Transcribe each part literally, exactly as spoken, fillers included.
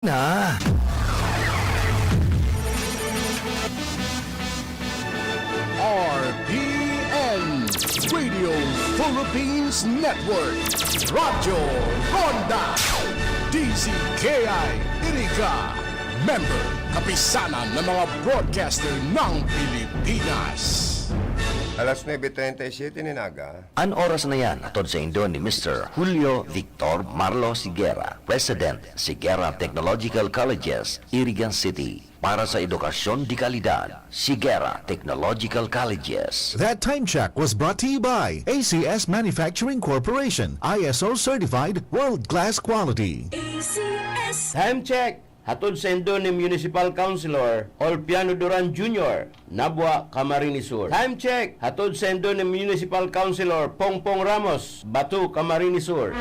na. R P N, Radio Philippines Network, Radyo Ronda, D Z K I Iriga, member, Kapisanan ng mga Broadcaster ng Pilipinas. Alas nuebe treinta y siete nin aga. An oras na yan, hatod saindo ni Mister Julio Victor Marlo Sigera, President, Sigera Technological Colleges, Iriga City. Para sa edukasyon de kalidad, Sigera Technological Colleges. That time check was brought to you by A C S Manufacturing Corporation, I S O certified, world-class quality. A C S. Time check! Hatod saindo ni Municipal Councilor Olpiano Duran Junior, Nabua, Camarines Sur. Time check! Hatod saindo ni Municipal Councilor Pongpong Ramos, Bato, Camarines Sur.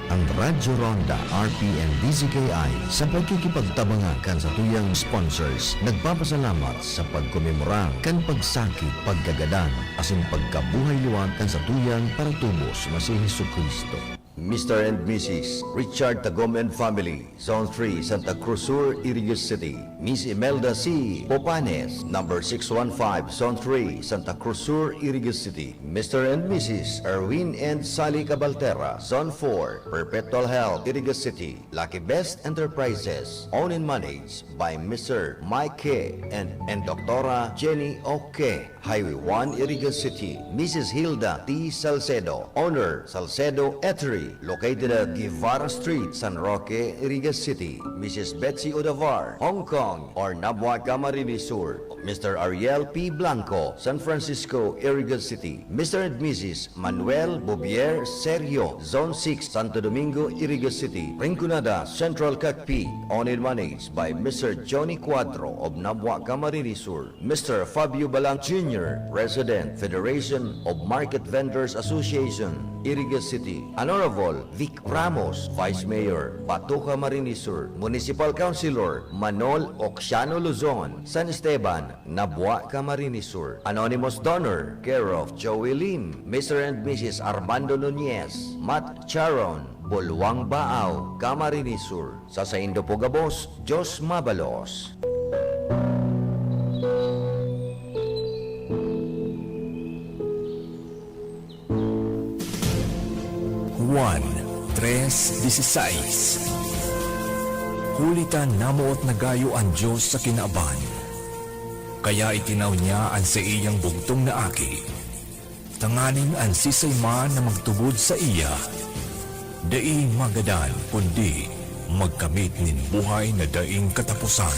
Ang Radyo Ronda, R P N D Z K I, sa pagkikipagtabangan kan satuyang sponsors, nagpapasalamat sa pagkomemora kan pagsakit, pagkagadan, asin pagkabuhay liwat kan satuyang paratubos na si Jesu-Cristo. Mister and Missus Richard Tagom and family, Zone three, Santa Cruz Sur, Iriga City. Miss Imelda C. Popanes, number six one five, Zone three, Santa Cruz Sur, Iriga City. Mister and Missus Erwin and Sally Cabaltera, Zone four, Perpetual Health, Iriga City. Lucky Best Enterprises, owned and managed by Mister Mike K. and, and Doctora Jenny O K. Highway one, Iriga City. Missus Hilda T. Salcedo, owner, Salcedo Eatery, located at Guevara Street, San Roque, Iriga City. Missus Betsy Odavar, Hong Kong, or Nabua, Camarines Sur. Mister Ariel P. Blanco, San Francisco, Iriga City. Mister and Missus Manuel Bouvier Serio, Zone six, Santo Domingo, Iriga City. Rinconada Central Cockpit, owned and managed by Mister Johnny Cuadro of Nabua, Camarines Sur. Mister Fabio Balang Junior, President, Federation of Market Vendors Association, Iriga City. Honorable Vic Ramos, Vice Mayor, Bato, Camarines Sur. Municipal Councilor Manol Oxiano Luzon, San Esteban, Nabua, Camarines Sur. Anonymous donor, care of Joey Lim. Mister and Missus Armando Nunez, Matt Charon, Bulwang Baaw, Camarines Sur. Sa saindo po gabos, Diyos mabalos. Juan tres dieciséis. Huli ta namoot na gayo an Dios sa kinaban, kaya itinaw niya an saiyang bugtong na Aki, tanganing an siisay man na magtubod saiya, dai magadan, kundi magkamit nin buhay na daing kataposan.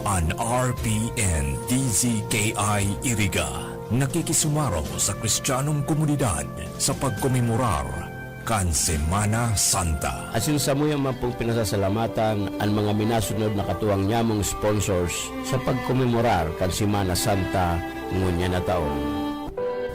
An R P N D Z K I Iriga nakikisumaro sa Kristiyanong komunidad sa pagkomemorar kan Semana Santa. Asin samuya man pong pinasasalamatan an mga minasunod na katuwang nyamong sponsors sa pagkomemorar kan Semana Santa ngunyan na taon.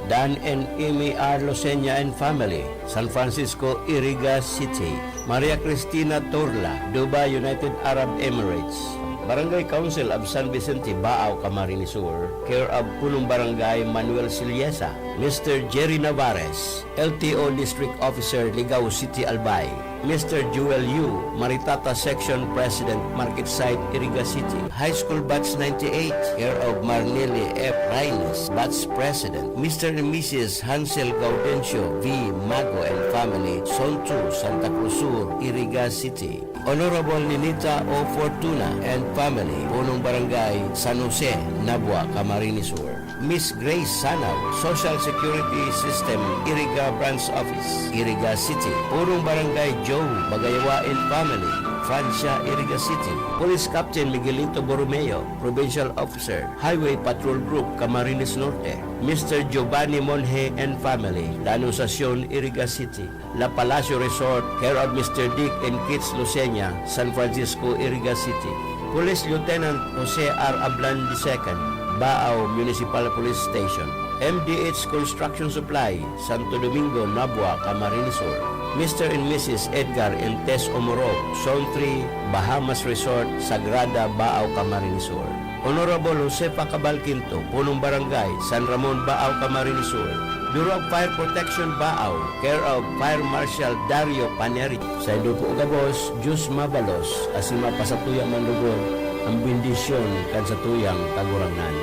Dan and Amy R. Losenya and family, San Francisco, Iriga City. Maria Cristina Torla, Dubai, United Arab Emirates. Barangay Council of San Vicente, Baao, Camarines Sur, care of Punong Barangay Manuel Siliesa, Mister Jerry Navarez, L T O District Officer, Ligao City, Albay, Mister Joel Yu, Maritata Section President, Market Site, Iriga City, High School Batch ninety-eight, care of Marneli F. Reynes, Batch President, Mister and Missus Hansel Gaudencio V. Mago and family, Zone two, Santa Cruz Sur, Iriga City. Honorable Ninita O. Fortuna and family, Punong Barangay San Jose, Nabua, Camarines Sur. Miss Grace Sanaw, Social Security System, Iriga Branch Office, Iriga City. Punong Barangay Joe Bagayawa and family, Francia, Iriga City. Police Captain Miguelito Borromeo, Provincial Officer, Highway Patrol Group, Camarines Norte. Mister Giovanni Monje and family, La Anunciacion, Iriga City. La Palacio Resort, care of Mister Dick and Kids Lucena, San Francisco, Iriga City. Police Lieutenant Jose R. Ablan the second, Baao Municipal Police Station. M D H Construction Supply, Santo Domingo, Nabua, Camarines Sur. Mister and Missus Edgar and Tess Omorov, Zone three, Bahamas Resort, Sagrada, Baao, Camarines Sur. Honorable Josefa Cabal Quinto, Punong Barangay, San Ramon, Baao, Camarines Sur. Bureau of Fire Protection, Baao, care of Fire Marshal Dario Paneri. Saindo po gabos, Diyos mabalos, asin mapasatuya man lugod an bendisyon kan satuyang Kagurangnan.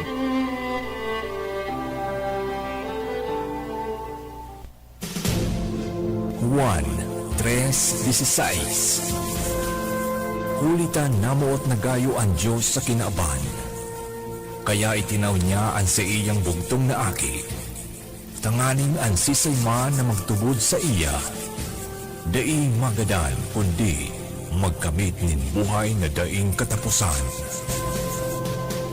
Juan tres dieciséis. Huli ta namoot na gayo an Dios sa kinaban, kaya itinao niya an saiyang bugtong na Aki, tanganing an siisay man na magtubod saiya, dai magadan, kundi magkamit nin buhay na daing kataposan.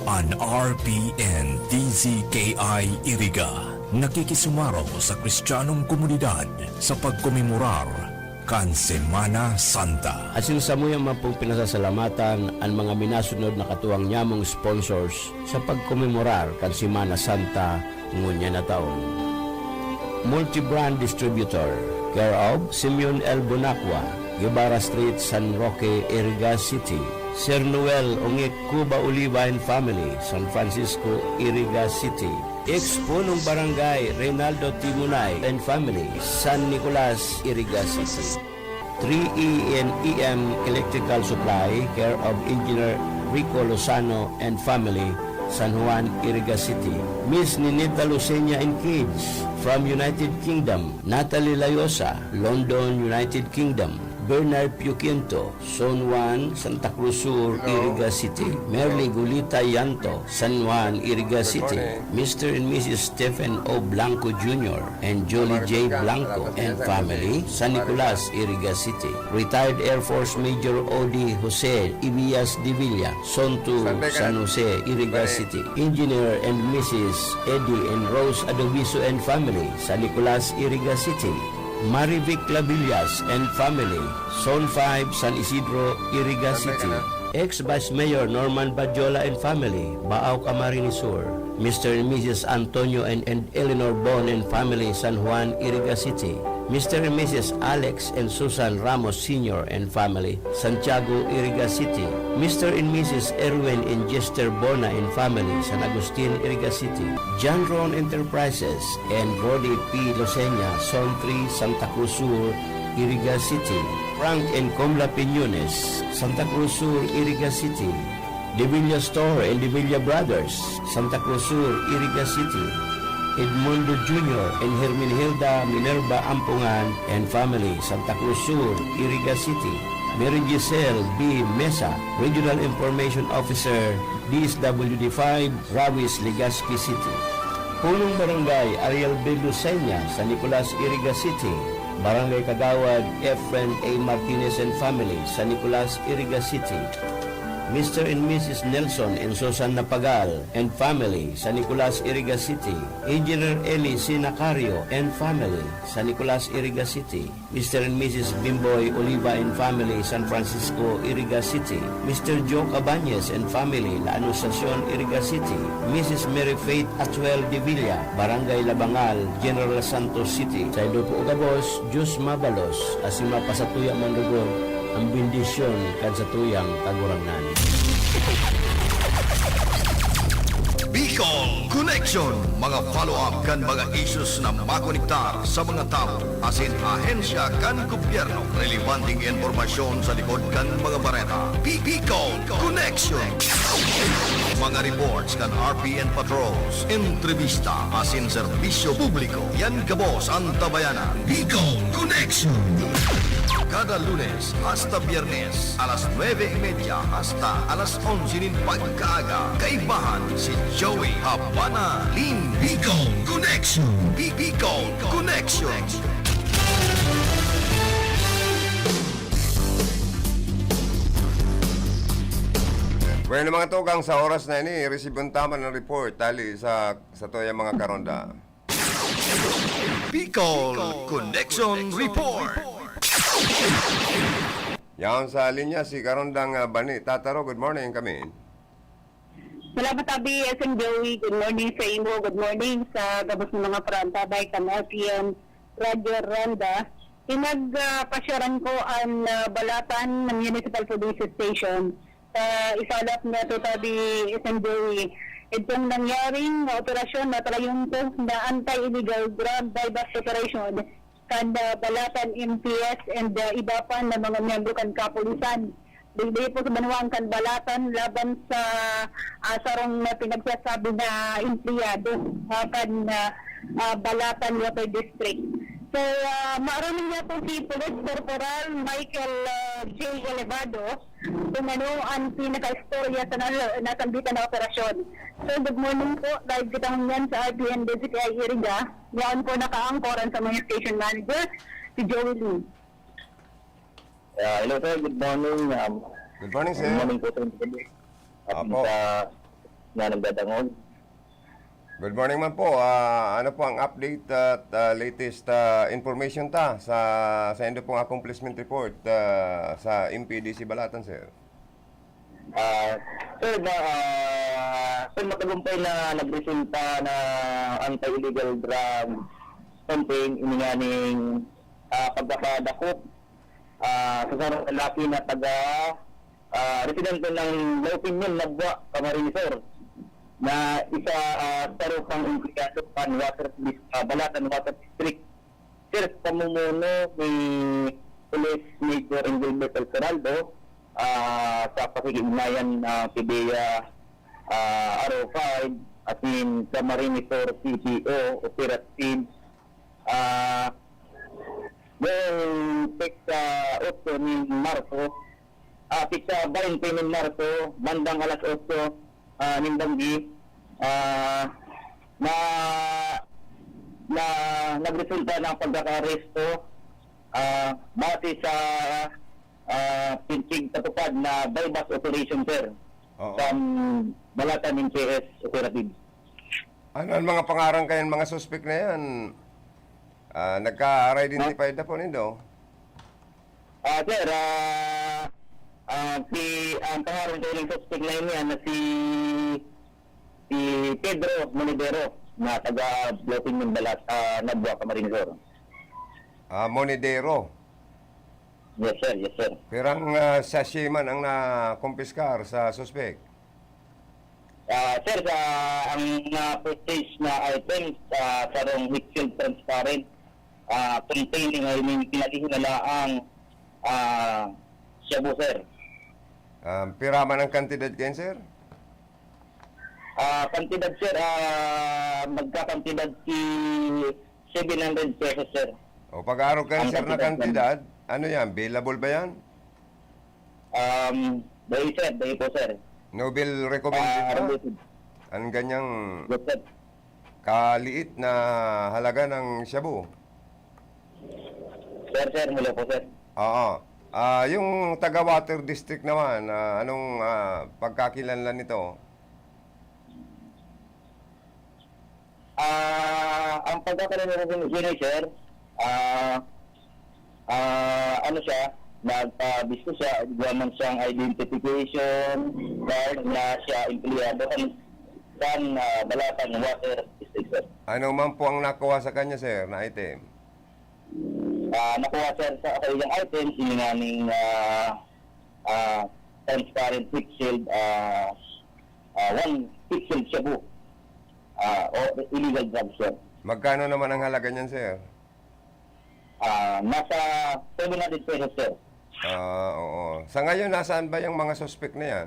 An R P N D Z K I Iriga nakikisumaro sa Kristiyanong komunidad sa pagkomemorar kan Semana Santa. Asin samuya man pong pinasasalamatan an mga minasunod na katuwang nyamong sponsors sa pagkomemorar kan Semana Santa ngunyan na taon. Multi-brand distributor, care of Simeon L. Bonacqua, Guevara Street, San Roque, Iriga City. Sir Noel Ongek Cuba Oliva and family, San Francisco, Iriga City. Ex-punong barangay Reynaldo Timunay and family, San Nicolas, Iriga City. Three E and E M Electrical Supply, care of Engineer Rico Lozano and family, San Juan, Iriga City. Miss Ninita Lucenia and kids from United Kingdom, Natalie Layosa, London, United Kingdom, Bernard Piuquinto, Zone one, Santa Cruz Sur, Iriga City. Merly Gulita Yanto, San Juan, Iriga City. Mister and Missus Stephen O. Blanco Junior and Jolie J. Blanco and family, San Nicolas, Iriga City. Retired Air Force Major O D Jose Ibias de Villa, Zone two, San Jose, Iriga City. Engineer and Missus Eddie and Rose Adobiso and family, San Nicolas, Iriga City. Marivic Clavillas and family, Zone five, San Isidro, Iriga City. Ex-Vice Mayor Norman Badjola and family, Baao, Camarines Sur. Mister and Missus Antonio and, and Eleanor Bon and family, San Juan, Iriga City. Mister and Missus Alex and Susan Ramos Senior and family, Santiago, Iriga City. Mister and Missus Erwin and Jester Bona and family, San Agustin, Iriga City. John Ron Enterprises and Rodi P. Losenya, Zone three, Santa Cruz Sur, Iriga City. Frank and Comla Piñones, Santa Cruz Sur, Iriga City. Devilla Store and Devilla Brothers, Santa Cruz Sur, Iriga City. Edmundo Junior and Herminhelda Minerva Ampongan and family, Santa Cruz Sur, Iriga City. Mary Giselle B. Mesa, Regional Information Officer, D S W D five, Rawis, Legazpi City. Punong Barangay Ariel B. Lucena, San Nicolas, Iriga City. Barangay Kagawad Efren A. Martinez and family, San Nicolas, Iriga City. Mister and Missus Nelson and Susan Napagal and family, San Nicolas, Iriga City. Engineer Eli C. Nacario and family, San Nicolas, Iriga City. Mister and Missus Bimboy Oliva and family, San Francisco, Iriga City. Mister Joe Cabañez and family, La Anunciacion, Iriga City. Missus Mary Faith Atuel de Villa, Barangay Labangal, General Santos City. Saindo po gabos, Diyos mabalos, asin mapasatuya man lugod ang bendisyon kan satuyang Kagurangnan. Bicol Connection, mga follow-up kan mga issues na makonektar sa mga tawo asin ahensya kan gobyerno. Relebanteng impormasyon sa likod kan mga bareta. Bi-, Bicol Connection. Mga reports kan R P N patrols, entrebista asin serbisyo publiko. Yan gabos an tabayanan. Bicol Connection. Kada Lunes hasta Biyernes, alas nuebe y media hasta alas onse nin pagkaaga, kaibahan si Joey Habana Lin. Bicol Connection. Bi-, Bicol Connection. Bueno, mga tugang, sa oras na ini, i-receive unta man ang report hali sa, sa tuyang mga karonda. Bicol Connection Report. Yaon sa linya si Karondang, ah, Bani Tataro. Good morning, kami. Salamat, Abi, S M Joey. Good morning sa imo. Good morning sa gabos ng mga parantabay kan R P M Radyo Ronda. Pinag, ah, pasyaran ko an, ah, Balatan na Municipal Police Station. Sa isalap niya to, Tabi, S M Joey, Itong nangyaring operasyon na talayon ko na anti-illegal drug buy-bust operation kan, ah, Balatan M P S and, ah, iba pa na mga miyembro kan kapulisan. Digdi po sa banwaan kan Balatan laban sa, ah, sarong na pinagsasabi na empleyado, ah, kan, ah, ah, Balatan Water District. So, ah, maaraman niya po si Police Corporal Michael, ah, J Elevado kung ano ang pinaka-istorya sa na-, nasambitan na operasyon. So, good morning po. Live kita ngayon sa R T N D Z P I Iriga. Yaon po naka-anchor ang sa mga station manager, si Joey Lee. Ah, hello, sir. Good morning. Um, Good morning, sir. Good morning po sa inyo. At Apo. Sa na nagdadangog. Good morning man po. Ah, ano po ang update at, ah, latest, ah, information ta sa, sa indo pong accomplishment report, ah, sa M P D C Balatan, sir? Ah, sir, ma-, ah, sir, matagumpay na nagresulta na anti-illegal drug campaign, ini nga ning, ah, pagkakadakop, ah, sa sarong lalaki na taga, ah, residente ng La Opinion, Nabua, Camarines Sur, na isa, ah, sa sarong empleyado kan Water Police, ah, Balatan Water District. Sir, sa pamumuno ni Police Major Engelbert Alceraldo, ah, sa pakikipagugnayan, ah, ki Bea, ah, R O five, asin sa Camarines Sur C P O, Operative, ah, noong petsa otso nin Marso, ah, petsa baynte nin Marso, bandang alas otso, ah, nin banggi, ah, na, na nagresulta ng pagkakaaresto, ah, base sa, ah, pinigpatupad na buy-bust operation, sir, Oo. sa Balatan M P S operative. Ano ang mga pangaran kayan, mga suspek na yan? Ah, nagka-identify na po nindo? Ah, sir, ah, ah, si, ang pangaran ko ng suspect na yun yan na si, si Pedro Monedero na taga Blessing Mandalas, ah, Nabua, Camarines Sur. Ah, Monedero. Yes, sir. Yes, sir. Pirang, ah, sachet man ang nakumpiskar sa suspek? Ah, sir, sa ang na-purchase na items, ah, sarong Heatsealed transparent, ah, containing, I mean, pinaghihinalaang, ah, shabu, sir. Ah, pira man ang kantidad kayan, sir? Ah, kantidad, sir, ah, magkakantidad si seven hundred pesos, sir. O, pag-aarog kayan, sir, na kantidad, ano yan? Bailable ba yan? Um, dai, sir. Dai po, sir. No bail recommended ba? Ah, related. Ang ganyang Yes, sir. kaliit na halaga ng shabu? Sir, sir, hello po, sir. Oo. Ah, yung taga Water District naman, ah, anong, ah, pagkakilanlan nito? Ah, ang pagkakaroon ng sir, ah, ah, ano siya, nagpabisto siya, igwa man siyang identification card na siya empleyado kan, kan, ah, Balatan Water District, sir. Ano man po ang nakuha sa kanya, sir, na item? Ah, nakuha, sir, sa kanyang item, sininganing, ah, ah, transparent pixel, ah, ah, one pixel shabu, ah, o illegal drugs, sir. Magkano naman ang halaga niyan, sir? Ah, nasa seven hundred pesos, sir. Ah, oo. Sa ngayon, nasaan ba yung mga suspek na yan?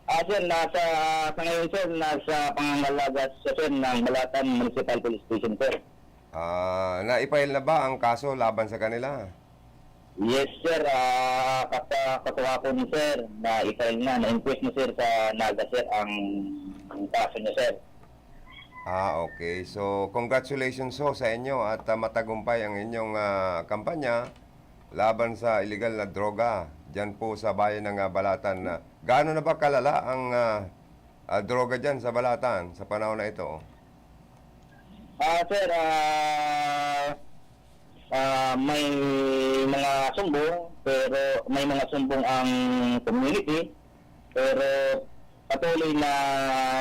Ah, sir, nasa, sa ngayon, sir, nasa pangangalaga siya, sir, ng Balatan Municipal Police Station, sir. Ah, na-file na ba ang kaso laban sa kanila? Yes, sir. Ah, kata-, katuwakon, sir, na-file na, na-inquest na, sir, sa Naga, sir, ang, ang kaso niya, sir. Ah, okay. So, congratulations ho sa inyo at, ah, matagumpay ang inyong, ah, kampanya laban sa iligal na droga diyan po sa bayan ng, ah, Balatan. Na, gaano na ba kalala ang, ah, ah, droga diyan sa Balatan sa panahon na ito? Ah, sir, ah, ah, may mga sumbong, pero may mga sumbong ang community, pero patuloy na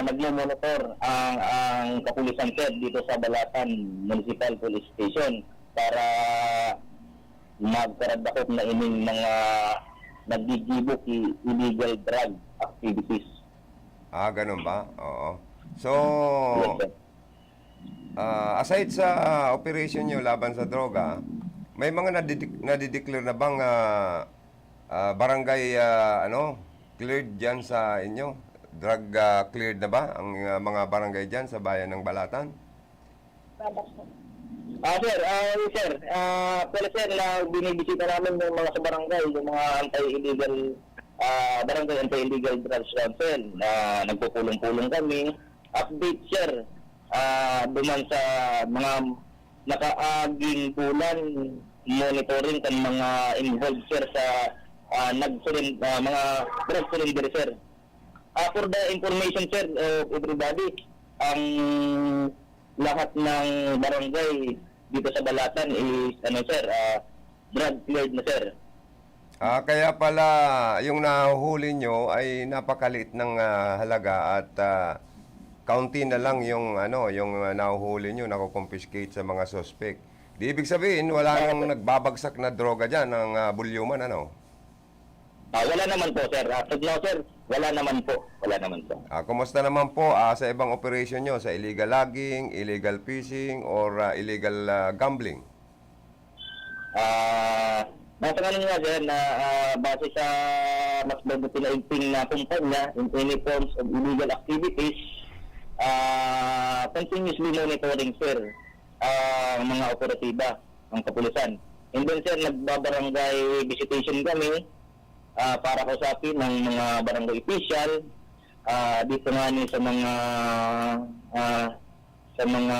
nagmo-monitor ang, ang kapulisan, sir, dito sa Balatan Municipal Police Station para magkaradakop na ining mga naggigibo ki illegal drug activities. Ah, ganun ba? Oo. So, Yes, sir. ah, aside sa operation nyo laban sa droga, may mga nadidek- nadideclare na bang ah, ah, barangay ah, ano, cleared dyan sa inyo? Drug ah, cleared na ba ang ah, mga barangay dyan sa bayan ng Balatan? Ah, sir, ah, sir, ah, pala sir, na binibisita namin yung mga sa barangay, yung mga anti-illegal, ah, barangay anti-illegal drugs council na nagpupulong-pulong kami. Update, sir, ah, duman sa mga nakaaging bulan, monitoring kan mga involved, sir, sa ah, nag-surren- ah, mga drug surrender, sir. Ah, for the information, sir, of everybody, ang lahat ng barangay dito sa Balatan is, ano, sir, ah, drug cleared na, sir. Ah, kaya pala yung nahuhuli nyo ay napakaliit ng ah, halaga at ah, kaunti na lang yung ano, yung ah, nahuhuli nyo, nako-confiscate sa mga suspect. Di ibig sabihin wala nang nagbabagsak na droga diyan ng ah, bulyuman, ano? Ah, wala naman po, sir. As of now, sir, wala naman po. Wala naman po. Ah, kumusta naman po ah, sa ibang operation nyo, sa illegal logging, illegal fishing, or ah, illegal ah, gambling? Ah, nasa ngayon nga, sir, na ah, base sa mas pinaigting na kumpanya in any forms of illegal activities, ah, continuously monitoring, sir, ang mga operatiba ng kapulisan. And then, sir, nagbabarangay visitation kami ah, para kausapin ang mga barangay official ah, dito nga ni sa mga ah, sa mga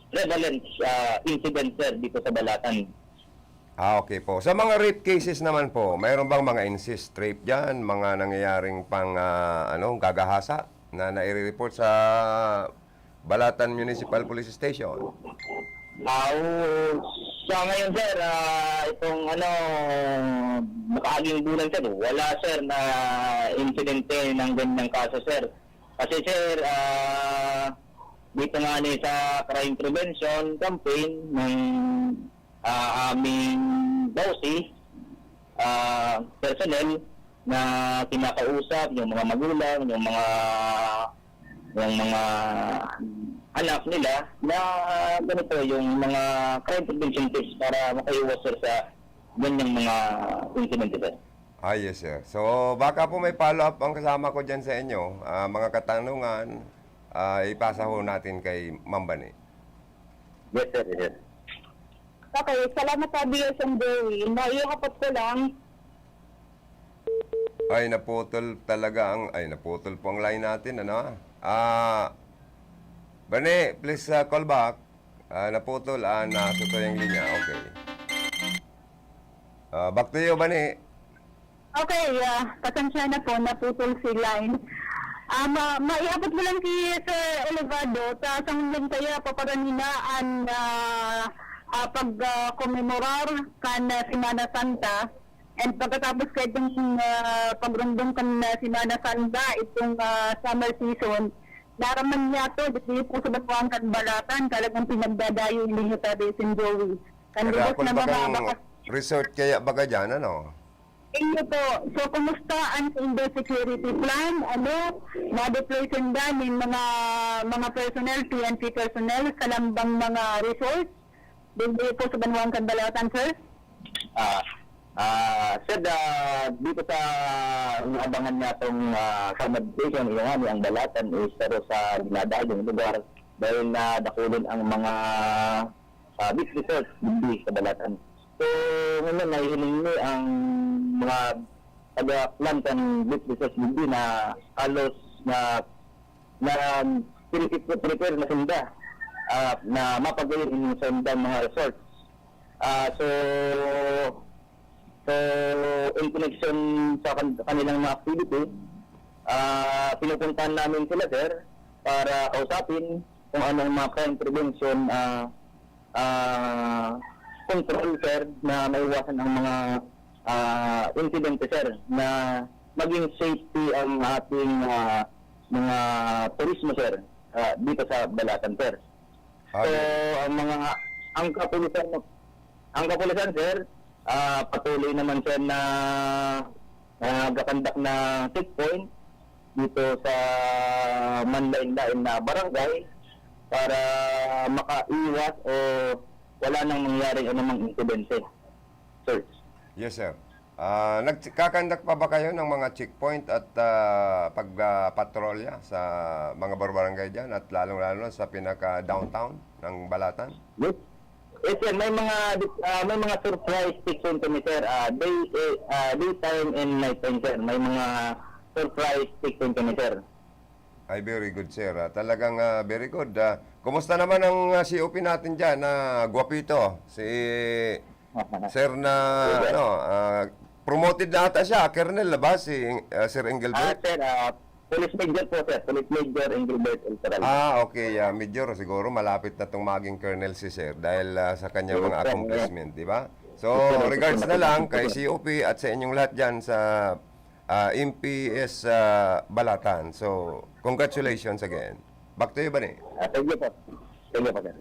prevalent ah, incident, sir, dito sa Balatan. Ah, okay po. Sa mga rape cases naman po, mayroon bang mga incest rape dyan? Mga nangyayaring pang, ah, ano, gagahasa na nai-report sa Balatan Municipal Police Station? Ah, oo. Sa ngayon, sir, ah, itong ano, nakaaging bulan, sir, wala, sir, na insidente ng ganyang kaso, sir. Kasi, sir, ah, dito nga ni sa crime prevention campaign ng ah, aming bawsi, ah, personnel na kinakausap yung mga magulang, yung mga yung mga anak nila na ganito, yung mga crime prevention tips para makaiwas, sir, sa ganyang mga insidente, sir. Ah, yes, sir. So, baka po may follow-up ang kasama ko dyan sa inyo. Ah, mga katanungan, ah, ipasa ho natin kay Ma'am Bani. Yes, sir. Yes, sir. Okay, salamat sa B S M Joey. Maihapot ko lang. Ay, naputol talaga ang, ay, naputol po ang line natin, ano? Ah, Bani, please ah, call back. Ah, naputol, ah, nasuto yung linya. Okay. Ah, back to you, Bani. Okay, ah, pasensya na po, naputol si line. Ah, ma maiabot ko lang si Sir Elevado sa sanglong kaya paparaninaan na ah, pag ah, komemorar kan ah, Semana Santa. And pagkatapos ka itong ah, pagrundong kan ah, Semana Santa, itong ah, summer season, naraman niya to, di po sa Batuan kan Balatan, talagang pinagdadayo ninyo sa Basin Joey. Kan Kada lubos ako na mga bagang bakas resort kaya baga dyan, ano? Inyo po. So, kumusta ang indo security plan? Ano, ma-deploy sinda nin mga mga personnel, P N P personnel sa lambang mga resort? Dito po sa Banwang Candalatan, sir? Ah, ah, sir, ah, dito sa naabangan niya itong ah, summer vacation, iyo nga ni ang Balatan is pero sa dinadagong lugar dahil na dakulon ang mga ah, beach resort digdi sa Balatan. So, ngayon, nahihiling mi ang mga taga-plan kan beach resort digdi na halos na na prepare na sinda ah, na mapagayon in sa mga resorts. Ah, so, so, in connection sa kan- kanilang mga activity, ah, pinupuntahan namin sila, sir, para kausapin kung anong mga crime prevention ah, ah, control, sir, na maiwasan ang mga ah, insidente, sir, na maging safety ang ating ah, mga turismo, sir, ah, dito sa Balatan, sir. So, Ay, ang mga ang kapulisan ang kapulisan, sir, ah, patuloy naman, sir, na nagkakandak na checkpoint dito sa manlain-lain na barangay para makaiwas o wala nang mangyaring anumang insidente. Search. Yes, sir. Ah, nagkakandak pa ba kayo ng mga checkpoint at, ah, pag, ah, patrolya sa mga barbarangay diyan at lalong-lalo na sa pinaka-downtown ng Balatan? Yes. Yes, sir. May mga, ah, may mga surprise checkpoint kami, sir. Ah, day, eh, ah, daytime and nighttime, sir. May mga surprise checkpoint kami, sir. Ay, very good, sir. Ah, talagang, ah, very good. Ah, kumusta naman ang, ah, C O P natin diyan, ah, gwapito? Si sir na, Yes, sir. ano, ah, promoted na ata siya. Colonel na ba si, ah, Sir Ah, Engelbert? sir, ah, Police Major po, sir. Police Major Engelbert El Peralta. Ah, okay. Ah, Major, siguro malapit na 'tong maging Colonel si Sir dahil, ah, sa kanyang Yes, mga sir. accomplishment, di ba? So, Yes, sir. regards na lang kay C O P at sa inyong lahat diyan sa, ah, M P S, ah, Balatan. So, congratulations again. Back to you, Bani. Ah, thank you po. Thank you po, sir.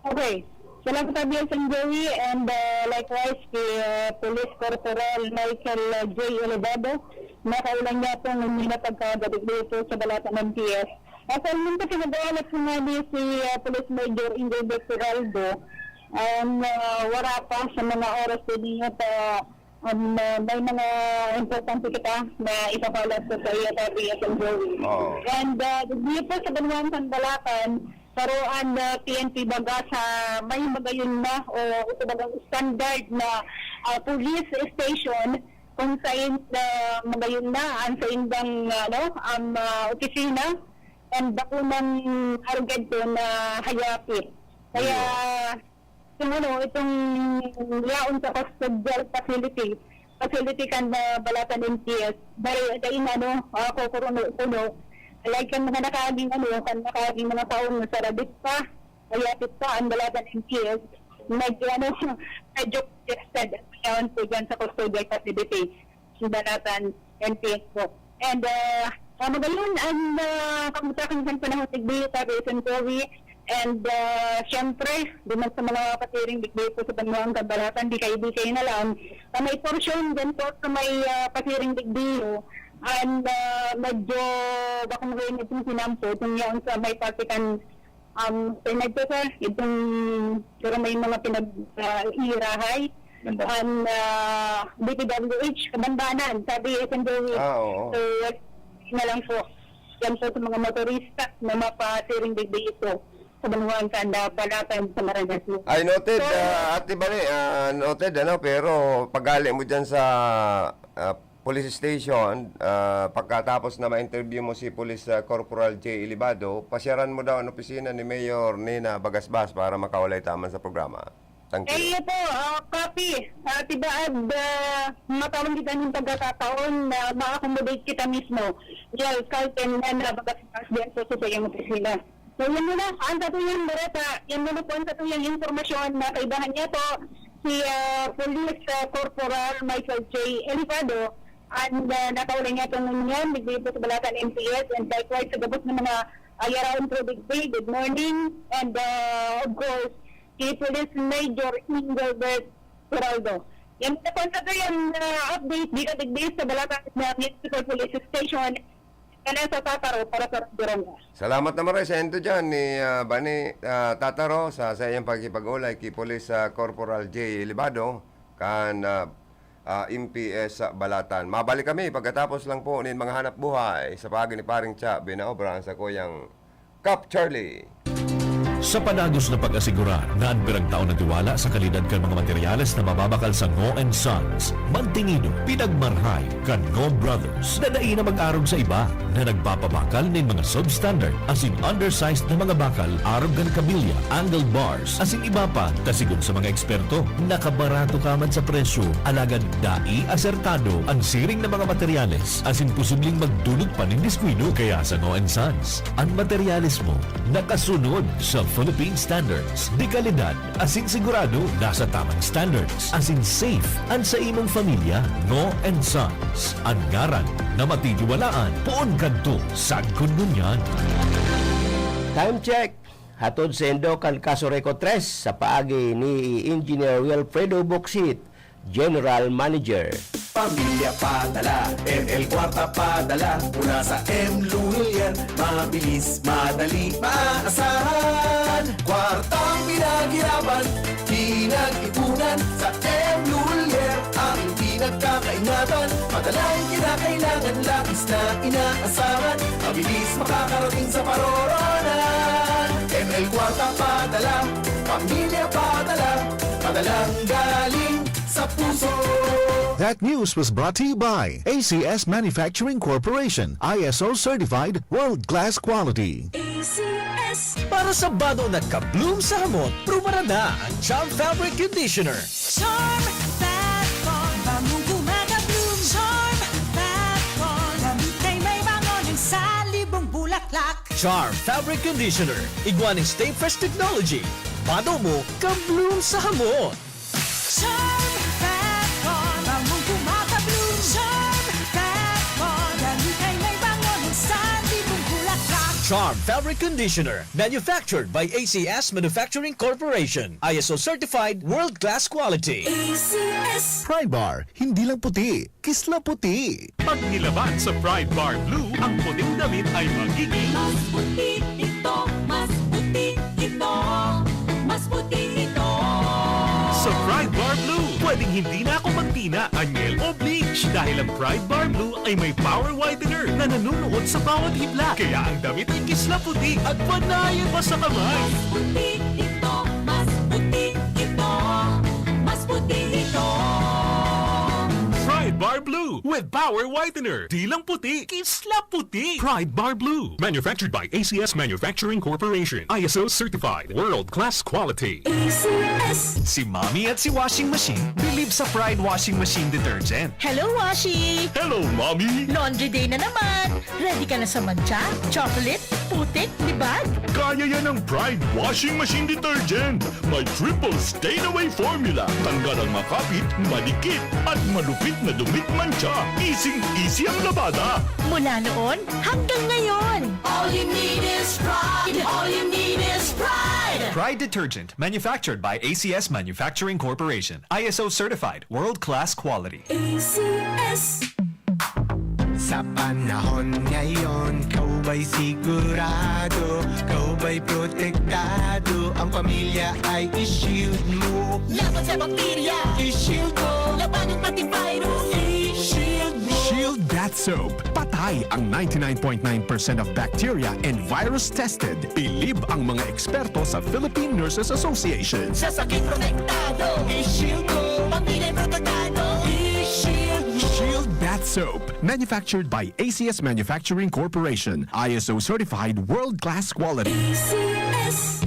Okay. Salamat, Abby and Joey, and, uh, likewise kay, uh, Police Corporal Michael, uh, J Elevado. Nakaulan niya po ng mga pagkagabi dito sa Balatan M P S. As in, nung kasi nag-aalat po nga ni si, uh, Police Major Engelbert Geraldo, um, uh, wala pa sa mga oras po ninyo pa, um, uh, may mga importante kita na ipapaalam po sa iyo, Abby and Joey. Oo. And, uh, dito po sa Banwaan San Balatan, Pero ang, ah, P N P baga sa may magayon na o ito bagang standard na, ah, police station kung sain, ah, magayon na ang saindang, ano, ang, ah, opisina and bakunang arugento na hayapit. Kaya, Iyo. Itong ano, itong yaon sa custodial facility, facility kan, ah, Balatan M P S, dai, dai na, ano, ah, kukuruno-kuno. Like kan mga nakaaging, ano, kan nakaaging mga taon na sarabit pa, mayapit pa ang Balatan M P S, medyo, ano, medyo congested ang yaon po dyan sa custodial facility. Balatan M P S po. And, ah, ah, magayon ang, ah, kamutakan sa panahon digdi, sabi ni Sen Joey. And, ah, siyempre, duman sa mga pasiring digdi po sa Banwaan San Balatan, di kayo, di kayo na lang. Ah, may porsyon dyan po sa may, ah, pasiring digdi, oh. And, ah, medyo, baka magayon itong sinampo, itong yaon sa may parte kan Um, sa inadto, sir, itong, pero may mga pinag, ah, iirahay, Ganda. Ang, ah, D P W H, Kabanbanan, sabi ni Sen Joey. Ah, oo. So, na lang po. Yan po sa mga motorista na mapasiring digdi ito sa Banwaan San Balatan sa Marangaslo. Ay, noted, So, ah, Ate Bani, ah, noted, ano, pero pag-ali mo dyan sa, ah, police station, ah, pagkatapos na ma-interview mo si Police, ah, Corporal J Elevado, pasyaran mo daw ang opisina ni Mayor Nina Bagasbas para makaulay taman sa programa. Thank you. Kayo po, ah, copy. Ah, tibaad, ah, matawan kita ng pagkakataon na ma-accommodate kita mismo. Ni Alcalde Nina Bagasbas diyan po sa iyong opisina. So, yun muna. Ang satuyang bareta, yan muna po ang satuyang impormasyon na kaibahan niya po si, ah, Police, ah, Corporal Michael J Elifado. And, ah, nakaulay niya po ngunyan, digdi po sa Balatan M P S, and likewise sa gabos ng mga, ah, yaraon po digdi. Good morning. And, ah, of course, si Police Major Engelbert Geraldo. Yan muna po ang satuyang, ah, update dito digdi sa Balatan na Municipal Police Station. Kaya sa Tataro para sa Durango. Salamat naman rin sa endo dyan ni, ah, Bani, ah, Tataro sa, sa iyang pakikipag-ulay ki Police, ah, Corporal J Libado kan, ah, ah, M P S sa Balatan. Mabalik kami pagkatapos lang po nin mga hanap buhay sa paagi ni Paring Cha Binaobra sa kuyang Kap Charlie. Sa padagos na pag-asigurar na an piragtao na tiwala sa kalidad kan mga materyales na mababakal sa Ngo and Sons, mantinido, pinagmarhay kan Ngo Brothers na dai na mag-arog sa iba na nagpapabakal nin mga substandard asin undersized na mga bakal arog kan kabilya, angle bars, asin iba pa, ta sigon sa mga eksperto, nakabarato ka man sa presyo, alagad dai asertado an siring na mga materyales asin posibleng magdulot pa nin diskuido. Kaya sa Ngo and Sons, an materyales mo nakasunod sa Philippine Standards, de kalidad asin sigurado nasa tamang standards, asin safe an sa imong pamilya. Ngo and Sons, an ngaran na matitiwalaan poon kadto sagkod ngunyan. Time check. Hatod saindo kan Casureco tres sa paagi ni Engineer Wilfredo Bucsit, General Manager. Pamilya padala, M L Kwarta padala, mula sa M Lulier, mabilis, madali, maaasahan. Kwartang pinaghirapan, pinag-ipunan, sa M Lulier, ang pinagkakaingatan. Madalang kinakailangan, labis na inaasahan, mabilis makakarating sa paroroonan. M L Kwarta padala, pamilya padala, padalang galing sa puso. That news was brought to you by A C S Manufacturing Corporation, I S O certified, world-class quality. A C S. Para sa bado na ka-bloom sa hamot, pruba na ang Charm Fabric Conditioner. Charm Fat Bond, bangong gumagabloom. Charm Fat Bond, gamit kay may bango ng salibong bulaklak. Charm Fabric Conditioner, igwa ning Stay Fresh Technology. Bado mo, ka-bloom sa hamot. Charm Fat Bond, bangong gumagabloom. Charm Fat Bond, gamit kay may bango ng salibong bulaklak. Charm Fabric Conditioner, manufactured by A C S Manufacturing Corporation. I S O certified, world-class quality. A C S. Pride Bar, hindi lang puti, kisla puti. Pag nilaban sa Pride Bar Blue, ang puting damit ay magiging Mas puti ito, mas puti ito, mas puti ito. Sa Pride Bar Blue, pwedeng hindi na ako magtina, anyel o bleach, dahil ang Pride Bar Blue ay may power whitener na nanunuot sa bawat hibla. Kaya ang damit ay kisla puti at panayan pa sa kamay. Mas puti ito, mas puti ito, mas puti ito. Pride Bar Blue with power whitener. Di lang puti, kisla puti. Pride Bar Blue. Manufactured by A C S Manufacturing Corporation. I S O certified. World class quality. A C S. Si Mommy at si Washing Machine bilib sa Pride Washing Machine Detergent. Hello, Washi! Hello, Mommy! Laundry day na naman! Ready ka na sa mantsa, chocolate, putik, libag? Kaya yan ng Pride Washing Machine Detergent. May triple stain away formula. Tanggal ang makapit, madikit, at malupit na dumit mantsa. Easing-easy ang labada. Mula noon hanggang ngayon. All you need is Pride. All you need is Pride. Pride Detergent, manufactured by A C S Manufacturing Corporation. I S O certified, world-class quality. A C S. Sa panahon ngayon, ikaw ba'y sigurado? Ikaw ba'y protektado? Ang pamilya ay i-shield mo. Laban sa bakterya, i-shield mo. Labanan pati virus, i-shield mo. Shield Bath Soap. Patay ang ninety-nine point nine percent of bacteria and virus tested. Bilib ang mga eksperto sa Philippine Nurses Association. Sa sakit protektado, i-shield mo. Pamilya protektado, i-shield mo. Shield Bath Soap. Manufactured by A C S Manufacturing Corporation. I S O certified, world-class quality. A C S.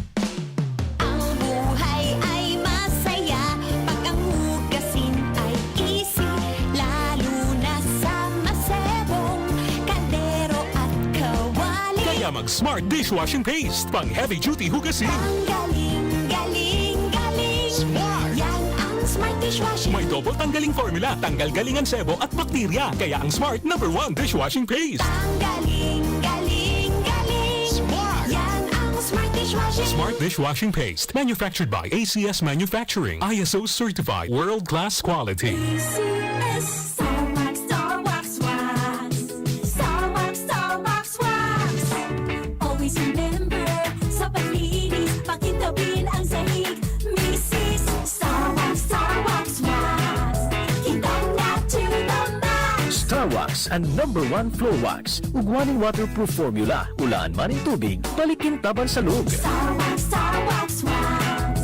Ang buhay ay masaya pag ang hugasin ay easy, lalo na sa masebong kaldero at kawali. Kaya mag Smart Dishwashing Paste, pang heavy duty hugasin. Ang galing, galing, galing. Smart. Yan ang Smart Dishwashing. May double tanggaling formula, tanggal galing ang sebo at bakterya. Kaya ang Smart number one dishwashing paste. Ang galing, galing, galing. Smart. Yan ang Smart Dishwashing. Smart Dishwashing Paste. Manufactured by A C S Manufacturing. I S O certified. World class quality. A C S. Star Wax, Star Wax Wax. Star Wax, Star Wax Wax. Always remember, sa paglinis, pakintabin ang sahig. Misis, Star Wax, Star Wax Wax. Kintab na to the max. Star Wax, ang number one floor wax. Ugwa nin waterproof formula. Ulaan man nin tubig, balik kintab an salog. Star Wax, Star Wax Wax.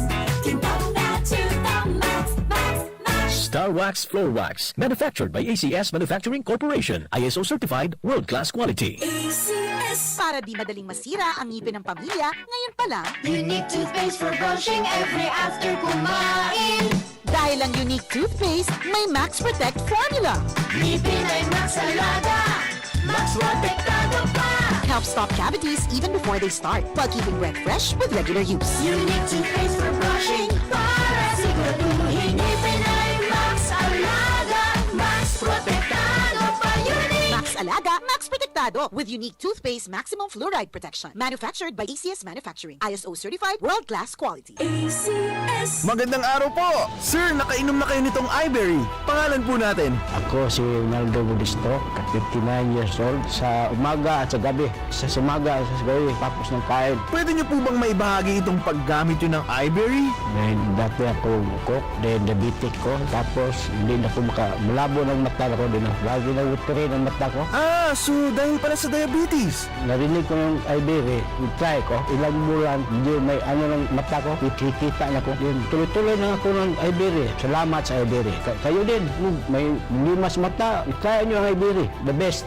Kintab na to the max, max, max. Star Wax Floor Wax. Manufactured by A C S Manufacturing Corporation. I S O certified, world-class quality. A C S. Para di madaling masira ang ngipin ng pamilya, ngayon pa lang. Unique toothpaste for brushing every after kumain. Dahil ang Unique Toothpaste may Max Protect Formula. Ngipin ay Max Alaga, Max Protektado pa. Helps stop cavities even before they start, while keeping breath fresh with regular use. Unique toothpaste for brushing para siguraduhin ngipin ay Max Alaga, Max Protektado pa. Unique. Max Alaga, Max Protektado with Unique Toothpaste Maximum Fluoride Protection. Manufactured by A C S Manufacturing. I S O certified, world-class quality. A C S. Magandang araw po! Sir, nakainom na kayo nitong Iberry. Pangalan po natin? Ako si Ronaldo Budisto, fifty-nine years old. Sa umaga at sa gabi, sa umaga at sa gabi, tapos ng kain. Pwede niyo po bang maibahagi itong paggamit niyo ng Iberry? May dati ako cook, then diabetic ko. Tapos, hindi na ko maka-, malabo ng mata ko din. Lagi na watery ang mata ko. Ah, so dahil pala sa diabetes? Narinig ko yung Iberry, try ko. Ilang bulan, hindi may ano ng mata ko, kikita na ko. Yun, tuloy-tuloy lang ako ng Iberry. Salamat sa Iberry. Ka-, kayo din, may limas mata, try nyo ang Iberry. The best.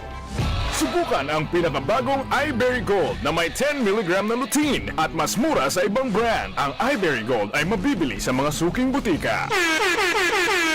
Subukan ang pinakabagong Iberry Gold na may ten milligram na lutein at mas mura sa ibang brand. Ang Iberry Gold ay mabibili sa mga suking butika.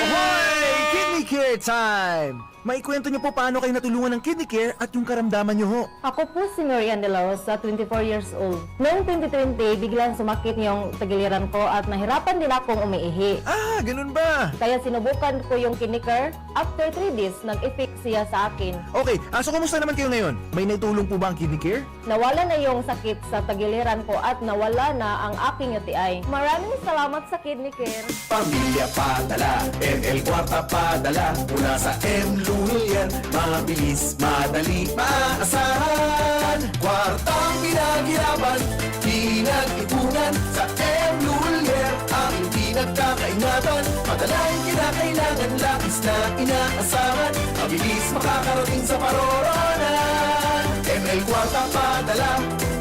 Ahoy! Kidney Care Time! Maikwento niyo po paano kayo natulungan ng Kidney Care at yung karamdaman niyo ho. Ako po si Marian De La Rosa, twenty-four years old. Noong twenty twenty, biglang sumakit yung tagiliran ko at nahirapan din akong umiihi. Ah, ganun ba? Kaya sinubukan ko yung Kidney Care. After three days, nag-effect siya sa akin. Okay, ah, so kumusta naman kayo ngayon? May naitulong po ba ang Kidney Care? Nawala na yung sakit sa tagiliran ko at nawala na ang aking U T I. Maraming salamat sa Kidney Care. Pamilya padala, M L Kwarta padala, mula sa M Lulier. Mabilis, madali, maaasahan. Kwartang pinaghirapan, pinag-ipunan, sa M Lulier. Ang pinagkakaingatan, padalang kinakailangan, labis na inaasahan. Mabilis makakarating sa paroroonan. M L Kwarta padala,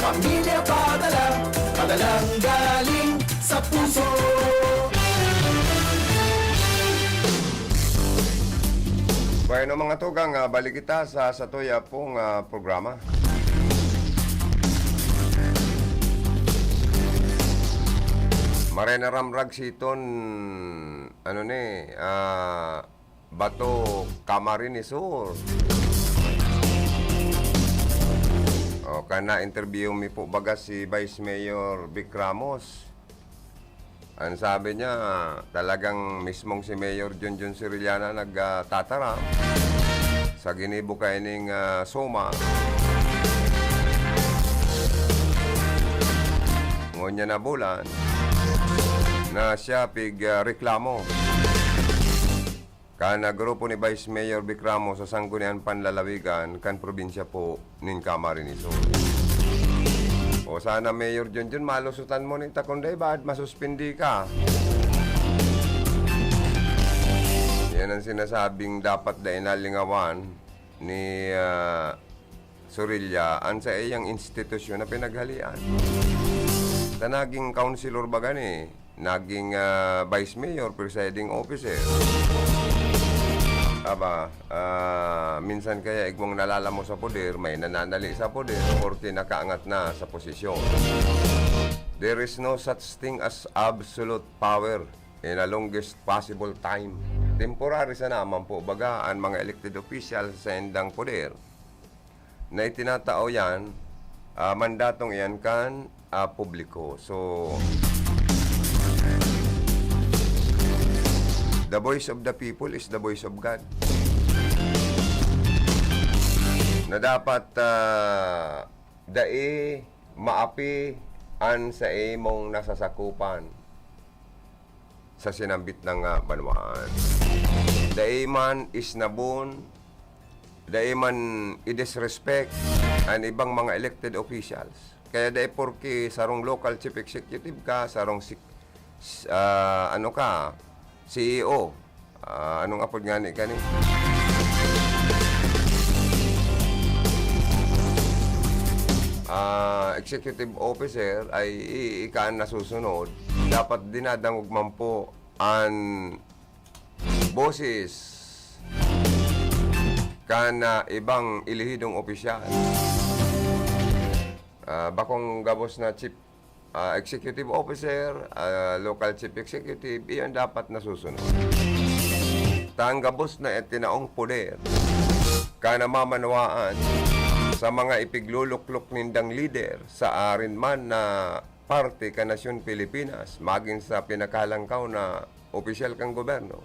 pamilya padala, padalang galing sa puso. Bueno, mga tugang, ah, balik kita sa satuya pong, ah, programa. Maray na ramrag siton, ano ni, ah, Bato, Camarines Sur. O, kan na-interview mi po baga si Vice Mayor Vic Ramos. Ang sabi niya, talagang mismong si Mayor Junjun Siriliana nagtataram sa ginibo kaining, ah, SOMA. Ngunyan na bulan na siya pig, ah, reklamo kan, ah, grupo ni Vice Mayor Vic Ramos sa Sangguniang Panlalawigan kan probinsya po nin Camarines Sur. O sana, Mayor Junjun, malusutan mo nin takong dai baad masuspindi ka. Yan ang sinasabing dapat dai nalingawan ni, ah, Sorilla an saiyang institusyon na pinaghalean. Ta naging councilor baga ni, naging, ah, vice mayor, presiding officer. Aba, ah, minsan kaya igwang nalalamo sa poder, may nananali sa poder, porke nakaangat na sa posisyon. There is no such thing as absolute power in a longest possible time. Temporary sana man po baga an mga elected official sa saindang poder na itinatao yan, ah, mandatong iyan kan, ah, publiko. So, the voice of the people is the voice of God. Na dapat, ah, dai maapi an sa imong nasasakupan sa sinambit na nga banwaan. Dai man isnabon, dai man i-disrespect an ibang mga elected officials. Kaya dai porke sarong local chief executive ka, sarong sik-, s-, ah, ano ka, C E O, ah, anong apod ngani kani? Ah, executive officer ay i-, ika an nasusunod. Dapat dinadangog man po an boses kan, ah, ibang elehidong opisyal. Ah, bakong gabos na chief, ah, executive officer, ah, local chief executive, iyan dapat nasusunod. Ta an gabos na itinaong poder kan namamanwaan sa mga ipigluluklok nindang lider sa arin man na parte kan nasyon Pilipinas, magin sa pinakahalangkaw na opisyal kan gobyerno.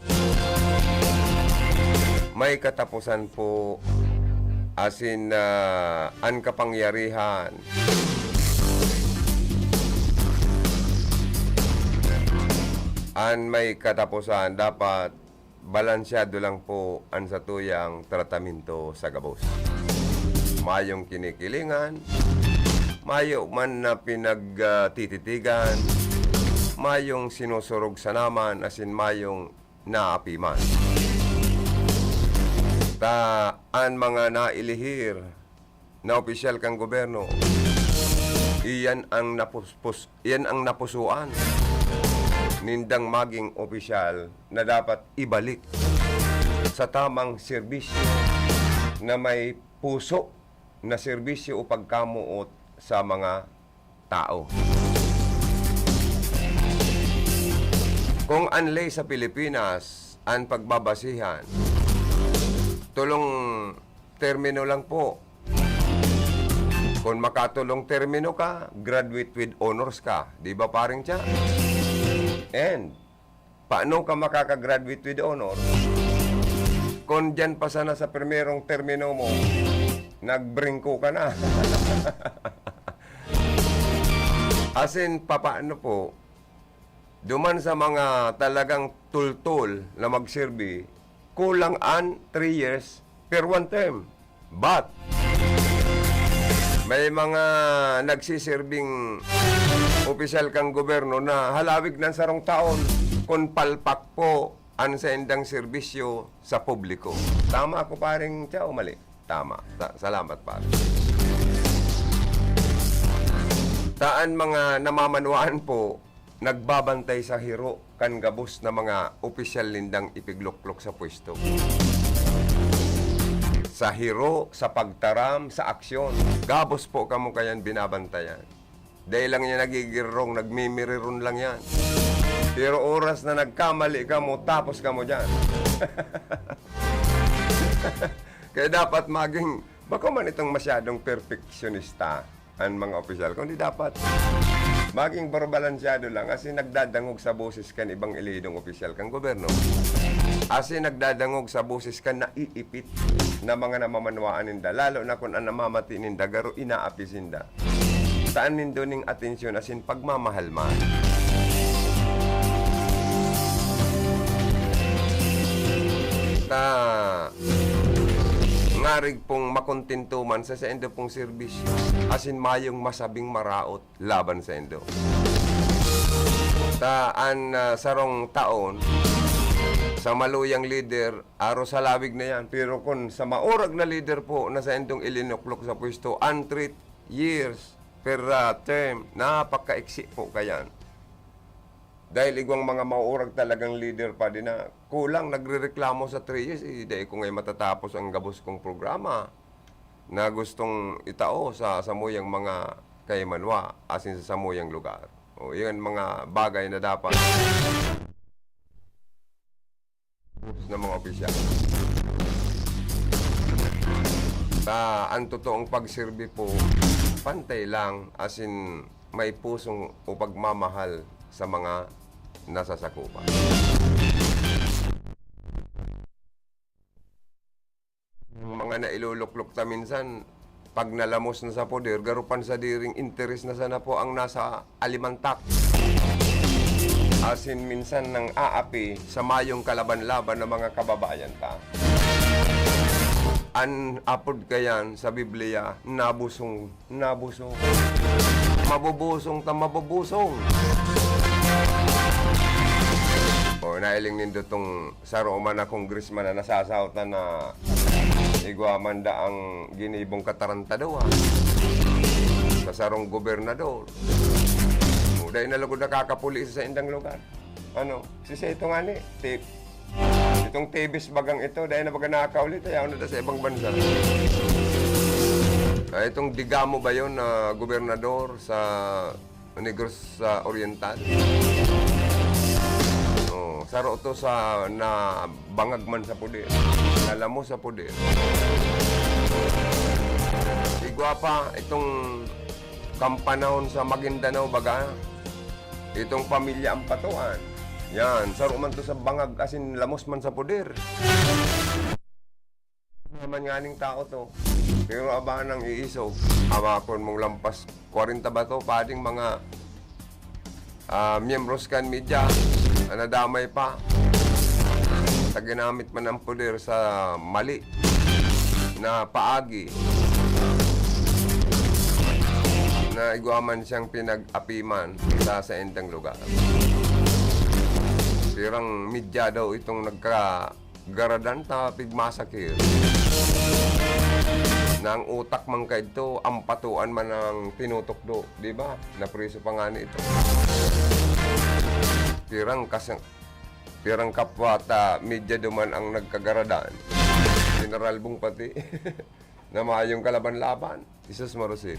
May kataposan po, asin, ah, an kapangyarihan An may kataposan, dapat balansyado lang po an satuyang tratamento sa gabos. Mayong kinikilingan, mayo man na pinagtititigan, mayong sinusurog sa naman, asin mayong naapi man. Ta an mga nailihir na opisyal kan gobyerno, iyan ang napuspos-, iyan ang napusuan nindang maging opisyal na dapat ibalik sa tamang serbisyo na may puso na serbisyo o pagkamoot sa mga tao. Kung an ley sa Pilipinas an pagbabasihan, tolong termino lang po. Kung makatolong termino ka, graduate with honors ka. Di ba, paring Cha? And, paano ka makaka-graduate with honors kung diyan pa sana sa primerong termino mo, nagbringko ka na? Asin, papaano po, duman sa mga talagang tultol na magserbi, kulang an three years per one term. But, may mga nagsiserbing opisyal kan gobyerno na halawig ng sarong taon kun palpak po an saindang serbisyo sa publiko. Tama ako, paring Cha, o mali? Tama. Sa-, salamat, pare. Ta an mga namamanwaan po, nagbabantay sa hiro kan gabos na mga opisyal nindang ipigluklok sa pwesto. Sa hiro, sa pagtaram, sa aksyon, gabos po kamo kayan binabantayan. Dai lang yan nagigirong, nagmimiriron lang yan. Pero oras na nagkamali kamo, tapos kamo dyan. Kaya dapat maging, bako man itong masyadong perfeksyonista an mga opisyal, kundi dapat maging barbalansyado lang, asin nagdadangog sa boses kan ibang elidong opisyal kan gobyerno, asin nagdadangog sa boses kan naiipit na mga namamanwaan ninda, lalo na kun an namamati ninda garo inaapi sinda. Taan nindo ning atensyon asin pagmamahal man. Ta ngarig pong makontento man sa saindo pong serbisyo, asin mayong masabing maraot laban saindo. Ta an, ah, sarong taon sa maluyang lider, aros halawig na yan. Pero kun sa maurag na lider po na saindong ilinuklok sa pwesto, an three years per, ah, term, napakaiksi po kayan. Dahil igwang mga maurag talagang lider pa din na kulang, nagrereklamo sa three years, eh, dai ko ngay matatapos ang gabos kong programa na gustong itao sa samuyang mga kaimanwa, asin sa samuyang lugar. O, iyan mga bagay na dapat ng mga opisyal. Sa ang totoong pagserbi po, pantay lang, asin may pusong o pagmamahal sa mga nasasakupan. Yung mga nailuluklok ta minsan, pag nalamos na sa poder, garo pansadiring interes na sana po ang nasa alimantak. Asin minsan nang aapi sa mayong kalaban-laban ng mga kababayan ta. An apod kayan sa Biblia, nabusong, nabusong. Mabubusong ta, mabubusong. O, nailing nindo tong saro man na congressman na nasasaotan na igwa man da ang ginibong katarantaduhan sa sarong gobernador. O, dai na lugod nakakapuli sa saindang lugar. Ano, si Seto nga ni, ti-, itong Tebes bagang ito, dai na baga nakakauli, ayaw na da sa ibang bansa. Ah, itong Digamo ba yun na gobernador sa Negros Oriental? Oh, saro to sa nabangag man sa poder, nalamo sa poder. Igwa pa itong kampanahon sa Maguindanao, baga, itong pamilya ang patuan. Yan, saro man to sa bangag asin lamos man sa poder. Naman nga ning tao to. Pero aba nang iisog. Amakon mong lampas kwarenta ba to? Pading mga, ah, miyembros kan media. nadamay pa sa ginamit man ang poder sa mali na paagi na igwa man siyang pinag-apiman sa saindang lugar. Pirang media daw itong nagkagaradan ta pigmasakir. Na ang utak man kaidto, ampatuan man ang tinutukdo, di ba? Napriso pa ngani ito. Pirang kas-, pirang kapwa ta media duman ang nagkagaradan. General Bong pati. Na mayong kalaban-laban. Jesus Marosit.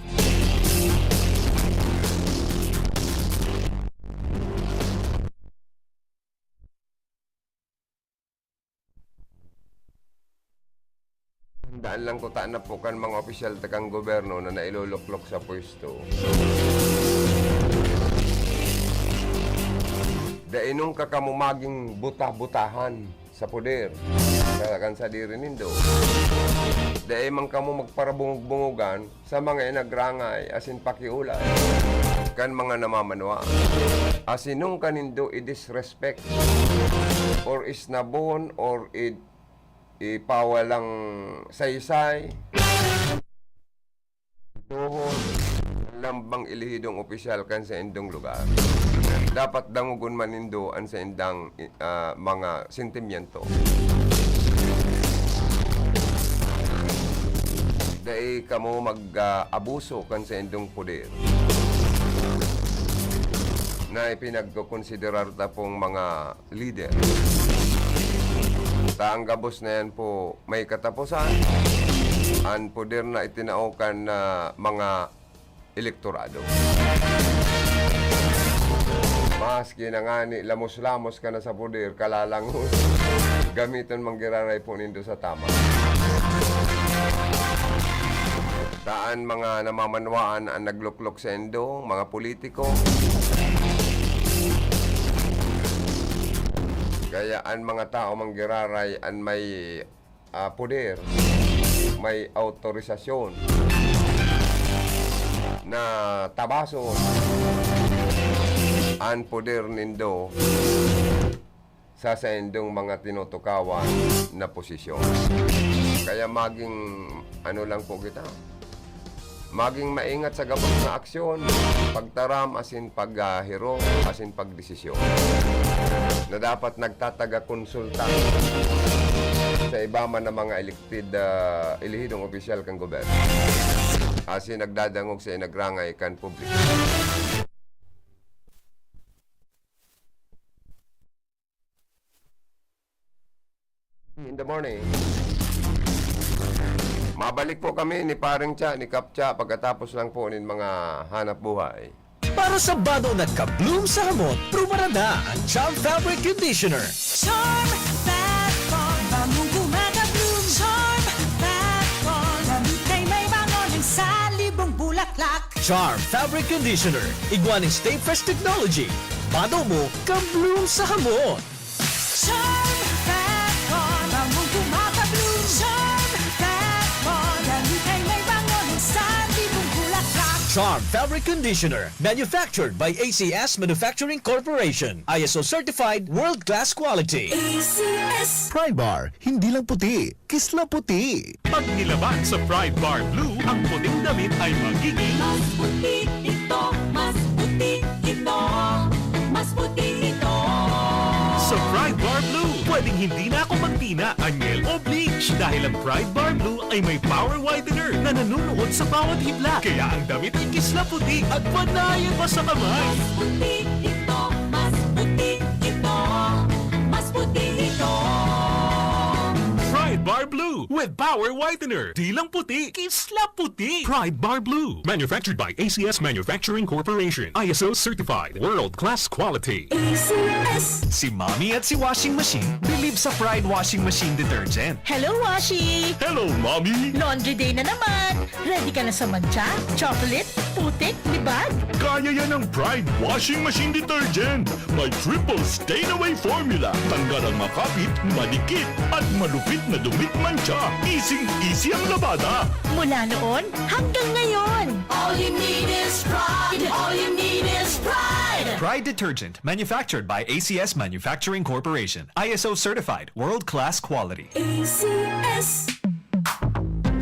Tandaan lang kuta na po kan mga opisyal ta kan gobyerno na nailuluklok sa pwesto. Dai nung ka kamo maging buta-butahan sa poder, sa, kan sadiri nindo. Dai man kamo magparabungog-bungogan sa mga inagrangay asin pakiolay kan mga namamanwaan. Asin nung ka nindo i-disrespect or isnabon or i-, ipawalang saysay, tuhod, lambang elehidong opisyal kan saindong lugar. Dapat dangogon man nindo an saindang, ah, mga sentimiento. Dai kamo mag, ah, abuso kan saindong poder na ipinagkokonsiderar ta pong mga lider. Ta ang gabos na yan po may kataposan. An poder na itinao kan, ah, mga elektorado. Maski na ngani lamos-lamos ka na sa poder, kalalangon. Gamiton man giraray po nindo sa tama. Ta an mga namamanwaan an nagluklok saindo, mga politiko. Kaya an mga tao man giraray an may, ah, poder, may awtorisasyon na tabason an poder nindo sa saindong mga tinutukawan na posisyon. Kaya maging ano lang po kita, maging maingat sa gabos na aksyon, pagtaram asin paghahirong asin pagdesisyon na dapat nagtataga-konsulta sa iba man na mga elected, ah, elehidong opisyal kan gobyerno asin nagdadangog sa inagrangay kan publiko. In the morning. Mabalik po kami ni Pareng Cha, ni Kap Cha, pagkatapos lang po nin mga hanap buhay. Para sa bado na ka-bloom sa hamot, prubarada an Charm Fabric Conditioner. Charm Fat Bond, bangong gumaka-bloom. Charm Fat Bond, damit ay may bango ng salibong bulaklak. Charm Fabric Conditioner, igwa nin Stay Fresh Technology. Bado mo, ka-bloom sa hamot. Charm Fat Bond, bangong gumaka-bloom. Charm Fat Bond, damit ay may bango ng salibong bulaklak. Charm Fabric Conditioner, manufactured by A C S Manufacturing Corporation. I S O certified, world-class quality. A C S. Pride Bar, hindi lang puti, kisla puti. Pag nilaban sa Pride Bar Blue, ang puting damit ay magiging mas puti ito, mas puti ito, mas puti ito. Sa Pride Bar Blue, pwedeng hindi na ako magtina, anyel o bleach dahil ang Pride Bar Blue ay may power whitener na nanunuot sa bawat hibla. Kaya ang damit ay kisla puti at panayan pa sa kamay. Mas puti ito, mas puti ito, mas puti ito. Pride Bar Blue with power whitener. Di lang puti, kisla puti. Pride Bar Blue. Manufactured by A C S Manufacturing Corporation. I S O certified. World class quality. A C S. Si Mommy at si Washing Machine believe sa Pride Washing Machine Detergent. Hello, Washi! Hello, Mommy! Laundry day na naman! Ready ka na sa mantsa, chocolate, putik, libag? Kaya yan ng Pride Washing Machine Detergent. May triple stain away formula. Tanggal ang makapit, madikit, at malupit na dumi at mantsa. Easing-easy ang labada. Mula noon hanggang ngayon. All you need is Pride. All you need is Pride. Pride detergent, manufactured by A C S Manufacturing Corporation. I S O certified, world-class quality. A C S.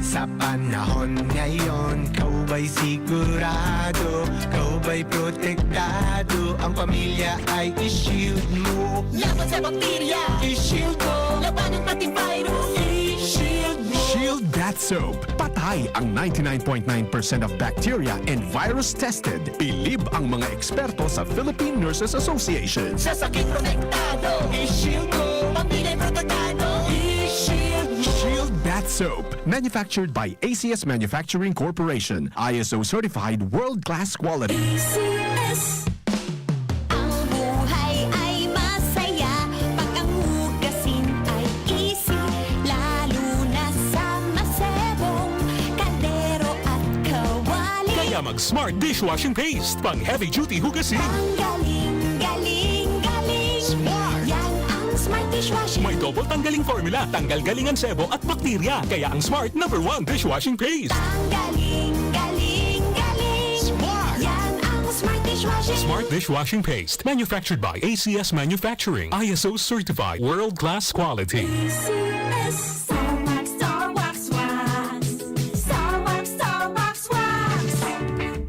Sa panahon ngayon, kau ba'y sigurado? Kau ba'y protektado? Ang pamilya ay i-shield mo. Laban sa bakterya, i-shield mo. Labanan pati virus, i-shield mo. Shield Bath Soap. Patay ang ninety-nine point nine percent of bacteria and virus tested. Bilib ang mga eksperto sa Philippine Nurses Association. Sa sakit protektado, i-shield mo. Pamilya protektado, i-shield mo. Shield Bath Soap. Manufactured by A C S Manufacturing Corporation. I S O certified world-class quality. Ang buhay ay masaya pag ang hugasin ay easy, lalo na sa masebong kaldero at kawali. Kaya mag Smart Dishwashing Paste, pang heavy duty hugasin. Ang galing, galing, galing. Yan ang Smart Dishwashing. May double tanggaling formula, tanggal galing ang sebo at bakterya. Kaya ang Smart number one dishwashing paste. Ang galing, galing, galing. Yan ang Smart Dishwashing. Smart Dishwashing Paste, manufactured by A C S Manufacturing, I S O certified, world-class quality. A C S. Star Wax, Star Wax Wax. Star Wax, Star Wax Wax.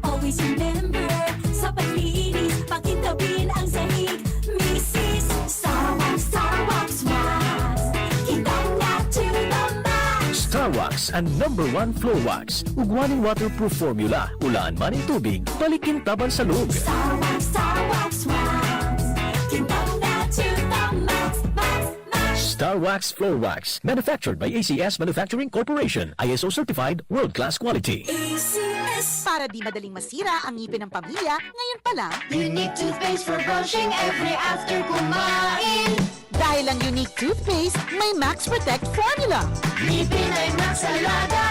Always remember, sa paglinis, pakintabin ang sahig. Misis, Star Wax, Star Wax Wax. Kintab na to the max. Star Wax, ang number one floor wax. Ugwa nin waterproof formula. Ulaan man nin tubig, balik kintaban sa loob. Star Wax, Star Wax Wax. Kintab na to the max, max, max. Star Wax Floor Wax, manufactured by A C S Manufacturing Corporation, I S O certified, world-class quality. A C S. Para di madaling masira ang ngipin ng pamilya, ngayon pa lang, Unique toothpaste for brushing every after kumain. Dahil ang Unique Toothpaste may Max Protect Formula. Ngipin ay Max Alaga,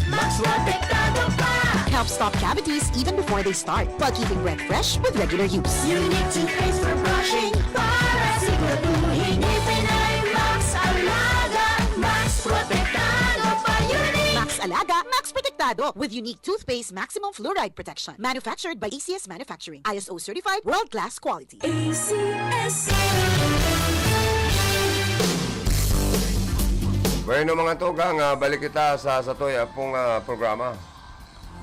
Max Protektado pa. Helps stop cavities even before they start, while keeping breath fresh with regular use. Unique toothpaste for brushing para siguraduhin ngipin ay Max Alaga, Max Protektado pa. Unique! Max Alaga, Max Protektado with Unique Toothpaste Maximum Fluoride Protection. Manufactured by A C S Manufacturing. I S O certified, world-class quality. A C S. Bueno, mga tugang, ah, balik kita sa satoy apong ah, programa.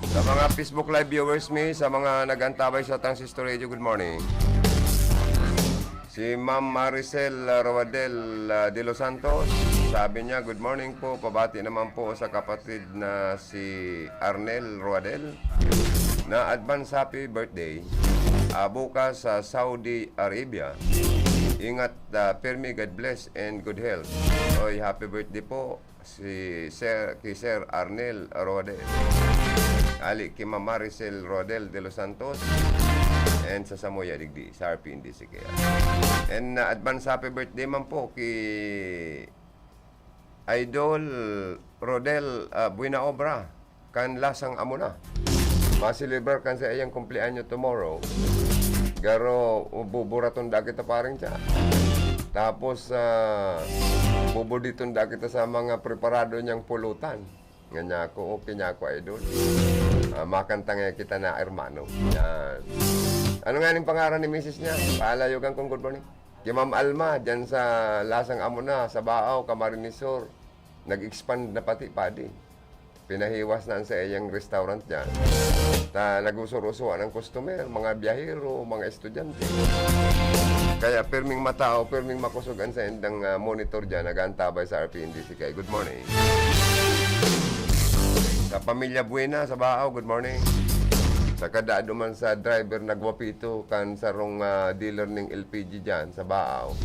Sa mga Facebook Live viewers mi, sa mga nag-antabay sa Transistor Radio, good morning. Si Ma'am Maricel ah, Roadel ah, de los Santos, sabi niya, "Good morning po, pabati naman po sa kapatid na si Arnel Roadel na advance happy birthday ah, bukas sa Saudi Arabia. Ingat ah, pirmi, God bless and good health." Oy, happy birthday po si Sir, kay Sir Arnel Roadel. Ali ki Ma'am Maricel Roadel de los Santos and sa Samoya digdi sa R P N D C K I. And ah, advance happy birthday man po ki Idol Rodel ah, Buena Obra kan Lasang Amo Na. Maselebrar kan sa iyang kumpleanyo tomorrow. Garo, buburaton da kita, paring siya. Tapos, ah, bubuditon da kita sa mga preparado niyang pulutan. Nga niya ako, okay niya ako, idol. Ah, makanta nga kita na, hermano. Yan. Ano nga ning pangaran ni misis niya? Palayogan kong good morning. Ki Ma'am Alma, dyan sa Lasang Amo Na, sa Baao, Camarines Sur. Nag-expand na pati, padi. Pinahiwas na ang sa iyang restaurant dyan. Ta, nag-usor-usuan ang customer, mga biyahero, mga estudyante. Kaya pirming matao, pirming makusog ang sa indang ah, monitor dyan, nag-aantabay sa R P N D C K. Good morning. Sa Pamilya Buena, sa Baao, good morning. Sa kada duman sa driver nagwapito kan sarong ah, dealer ning L P G dyan sa Baao.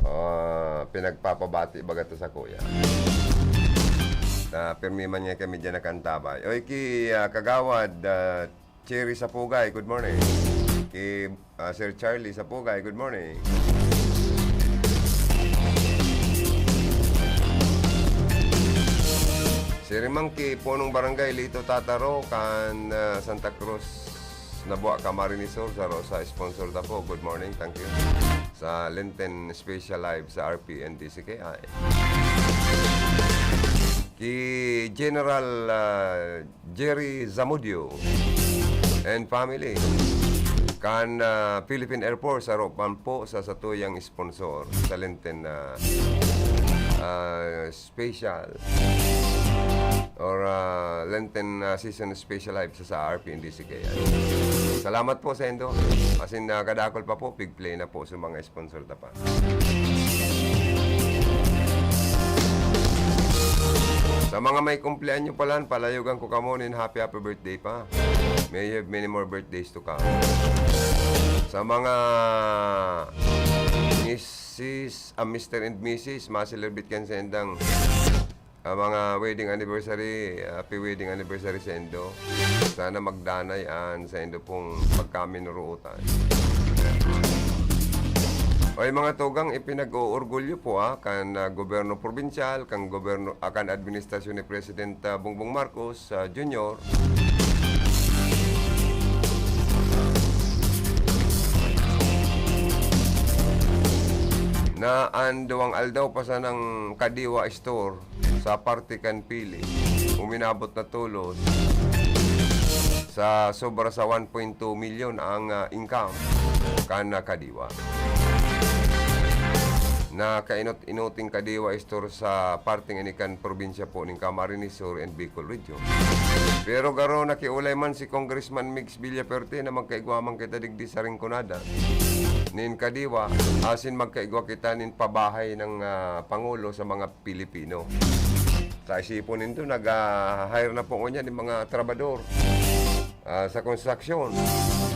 Ah, pinagpapabati baga to sa kuya. Na pirmi man nga kami dyan nakaantabay. Oy, ki ah, Kagawad ah, Cherry Sapugay, good morning. Ki ah, Sir Charlie Sapugay, good morning. Sir Monkey, punong barangay Lito Tataro, kan ah, Santa Cruz, Nabua, Camarines Sur, sa Rosa, sponsor ta po. Good morning, thank you. Sa Lenten Special Live sa R P N D C K I. Ki General ah, Jerry Zamudio and family. kan, ah, Philippine Air Force, saro man po sa satuyang sponsor sa Lenten na, ah, special or, ah, Lenten, ah, season special live sa, sa R P N D C K. Salamat po sa indo. Asin, ah, kadakul pa po, pig-play na po sa mga sponsor ta pa. Sa mga may kumpleanyo palan, palayogan ko kamo nin happy, happy birthday pa. May you have many more birthdays to come. Sa mga missus, ah, Mister and Missus, maselebrate kan sa indang, ah, mga wedding anniversary, happy wedding anniversary sa indo. Sana magdanay an sa indo pong pagkaminorootan. Oy, mga tugang, ipinag-oorgulyo po, ah, kan, ah, gobyerno probinsyal, kan gobyerno, ah, kan administrasyon ni President, ah, Bongbong Marcos, ah, Junior, na an duwang aldaw pa sanang Kadiwa Store sa parte kan Pili, uminabot na tolos sa sobra sa one point two milyon ang, ah, income kan, ah, Kadiwa. Nakainot-inoting Kadiwa Store sa parteng ini kan probinsya po nin Camarines Sur and Bicol Region. Pero garo nakiulay man si Congressman Migs Villafuerte na magkaigwa man kita digdi sa Rinconada nin Kadiwa, asin magkaigwa kita nin pabahay ng, ah, Pangulo sa mga Pilipino. Sa isipon nindo, nag-hire na po ngunyan ng mga trabador, ah, sa konstruksyon,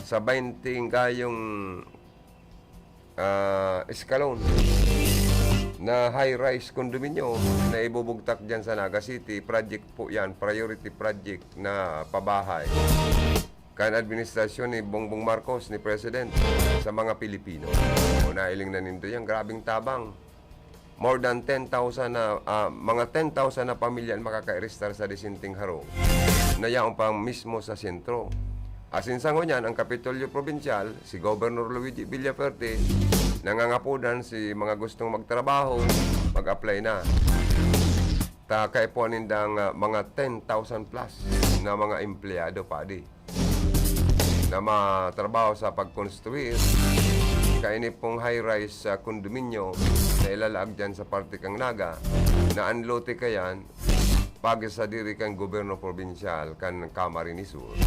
sa baynte gayong, ah, eskalon na high-rise condominium na ibubugtak dyan sa Naga City. Project po yan, priority project na pabahay kan administrasyon ni Bongbong Marcos, ni President, sa mga Pilipino. O, nailing na nindo yan, grabing tabang. More than ten thousand na, ah, mga ten thousand na pamilya an makakairestar sa disenteng harong na yaon pa mismo sa sentro. Asin sa ngunyan, ang Kapitolyo Probinsyal, si Governor Luigi Villafuerte, nangangapodan si mga gustong magtrabaho, mag-apply na. Ta kaipuhan nindang, ah, mga ten thousand plus na mga empleyado, padi, na matrabaho sa pagkonstruir kaini pong high-rise sa kondominyo na ilalaag dyan sa parte kang Naga, na an lote kayan, pagi sa diri kan gobyerno probinsyal kan Camarines Sur.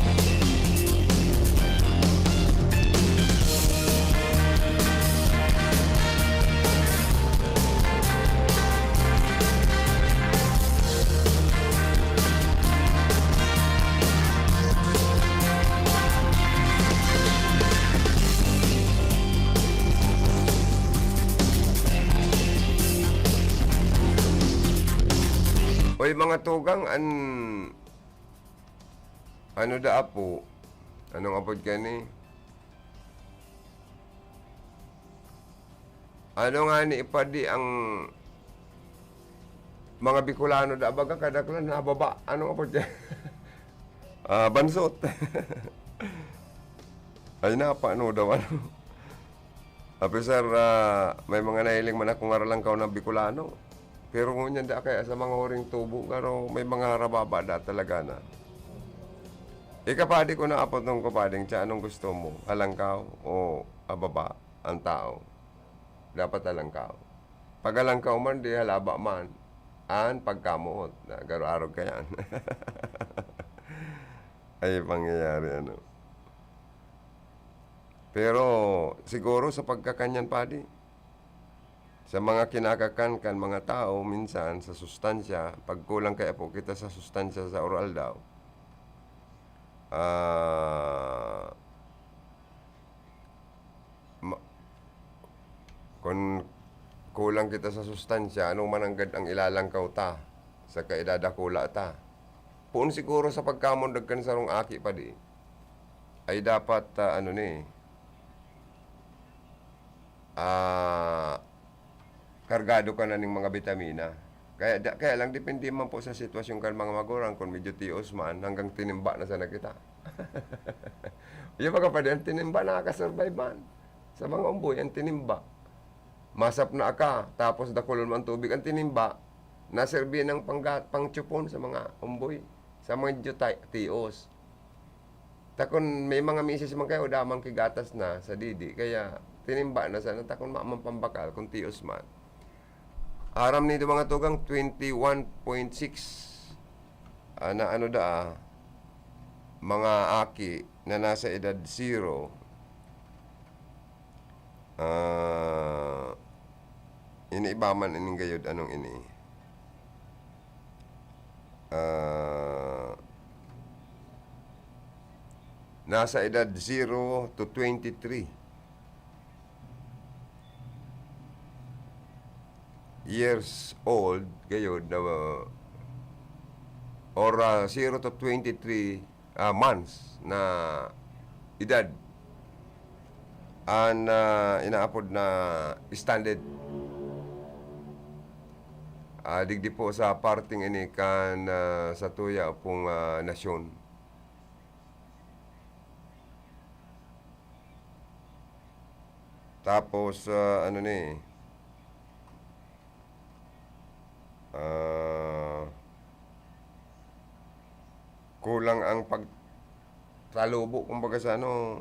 Oy, mga tugang, an ano da apo? Anong apod kani? Ano nga ni ipadi ang mga Bicolano da, baga kadaklan na baba? Anong apod kani? Ah, bansot. Ay, napa, ano daw, ano? Apisar, ah, may mga nahiling man akong aralangkaw na Bicolano. Pero ngunyan da kaya sa mga huring tubo, garo may mga rababa da talaga na. Ika, padi, ko naapot nung kupading, "Tsa, anong gusto mo? Alangkaw o ababa ang tao?" Dapat alangkaw. Pag alangkaw man, di halaba man. An pagkamoot. Na, garo arog ka yan. Ay, pangyayari, ano. Pero, siguro sa pagkakanyan, padi, sa mga kinakakan kan mga tao, minsan sa sustansya, pag kulang kaya po kita sa sustansya sa oral daw, ah, ma-, kun kulang kita sa sustansya, ano man ang gad ang ilalangkaw ta, sa kaidadakula ta? Poon siguro sa pagkamundag kan sarong aki, padi, ay dapat, ah, ano ni, ah, kargado ka na ning mga bitamina. Kaya da-, kaya lang depende man po sa sitwasyon kan mga magurang, kun medyo tios man, hanggang tinimba na sana kita. Yung mga padi, ang tinimba nakaka-survive man. Sa mga umboy, ang tinimba. Masap na ka, tapos dakulon mo ang tubig, ang tinimba, naserbi ng pangga-, pangtsupon sa mga umboy, sa mga medyo ti-, tios. Takon may mga misis man kayo, damang kigatas na sa didi, kaya tinimba na sana takon maman pambakal, kung tios man. Aram nito mga tugang, twenty-one point six, ah, na ano da, ah, mga aki na nasa edad zero, ah, ini iba man ining gayod, anong ini? Ah, nasa edad zero to twenty-three years old, gayod na, or, ah, zero to twenty-three, ah, months na edad, an, ah, inaapod na standard. Ah, digdi po sa parting ini kan, ah, sa tuya pong, ah, nasyon. Tapos, ah, ano ni, ah, kulang ang pagtalubo, kumbaga, sa ano,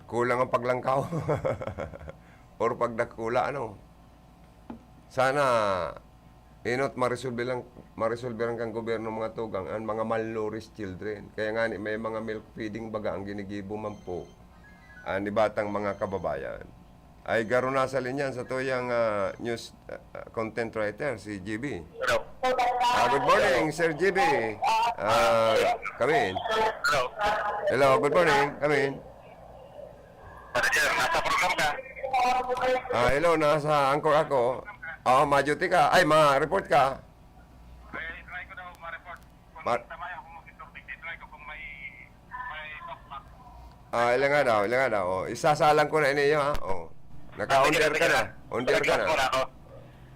kulang ang paglangkaw or pagdakula, ano. Sana, inot, maresolbe lang, maresolberan kan gobyerno, mga tugang, an mga malnourished children. Kaya ngani, may mga milk feeding baga ang ginigibo man po an iba tang mga kababayan. Ay, garo nasa linya sa tuyang, ah, news, ah, content writer, si G B. Hello. Ah, good morning, Sir G B. Ah, come in. Hello. Hello, good morning. Come in. Manager, nasa program ka? Ah, hello, nasa anchor ako. Oo, ma-duty ka. Ay, ma-report ka. Ay, try ko daw ma-report. Kung Ma- tama ako, mag-interdict, try ko kung may, may talkback. Ah, ilang nga daw, ilang nga daw. Oh, isasalang ko na ini, ha? Oh. Naka-on air ka na. On air ka na. Nag-lock muna ako.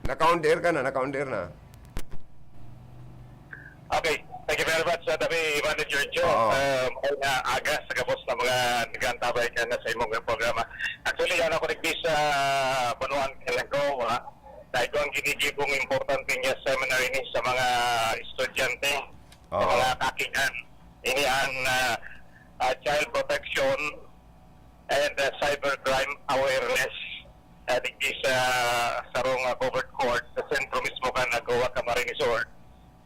Naka-on air ka na, naka-on air na. Okay. Thank you very much, uh, Dabi, Manager Joe. Oo. Uh, may na aga sa gabos na mga nag-aantabay ka na sa imong programa. Actually, yan ako nagdi sa Banuan Kalanggaw, ha? Dahil ko ang ginigibong importante niya seminar ini sa mga estudyante, sa Oo. mga kakihan. Ini ang, ah, ah, child protection and, ah, cybercrime awareness, ah, digdi sa sarong, ah, covered court sa sentro mismo kan Nagoa, Camarines Sur.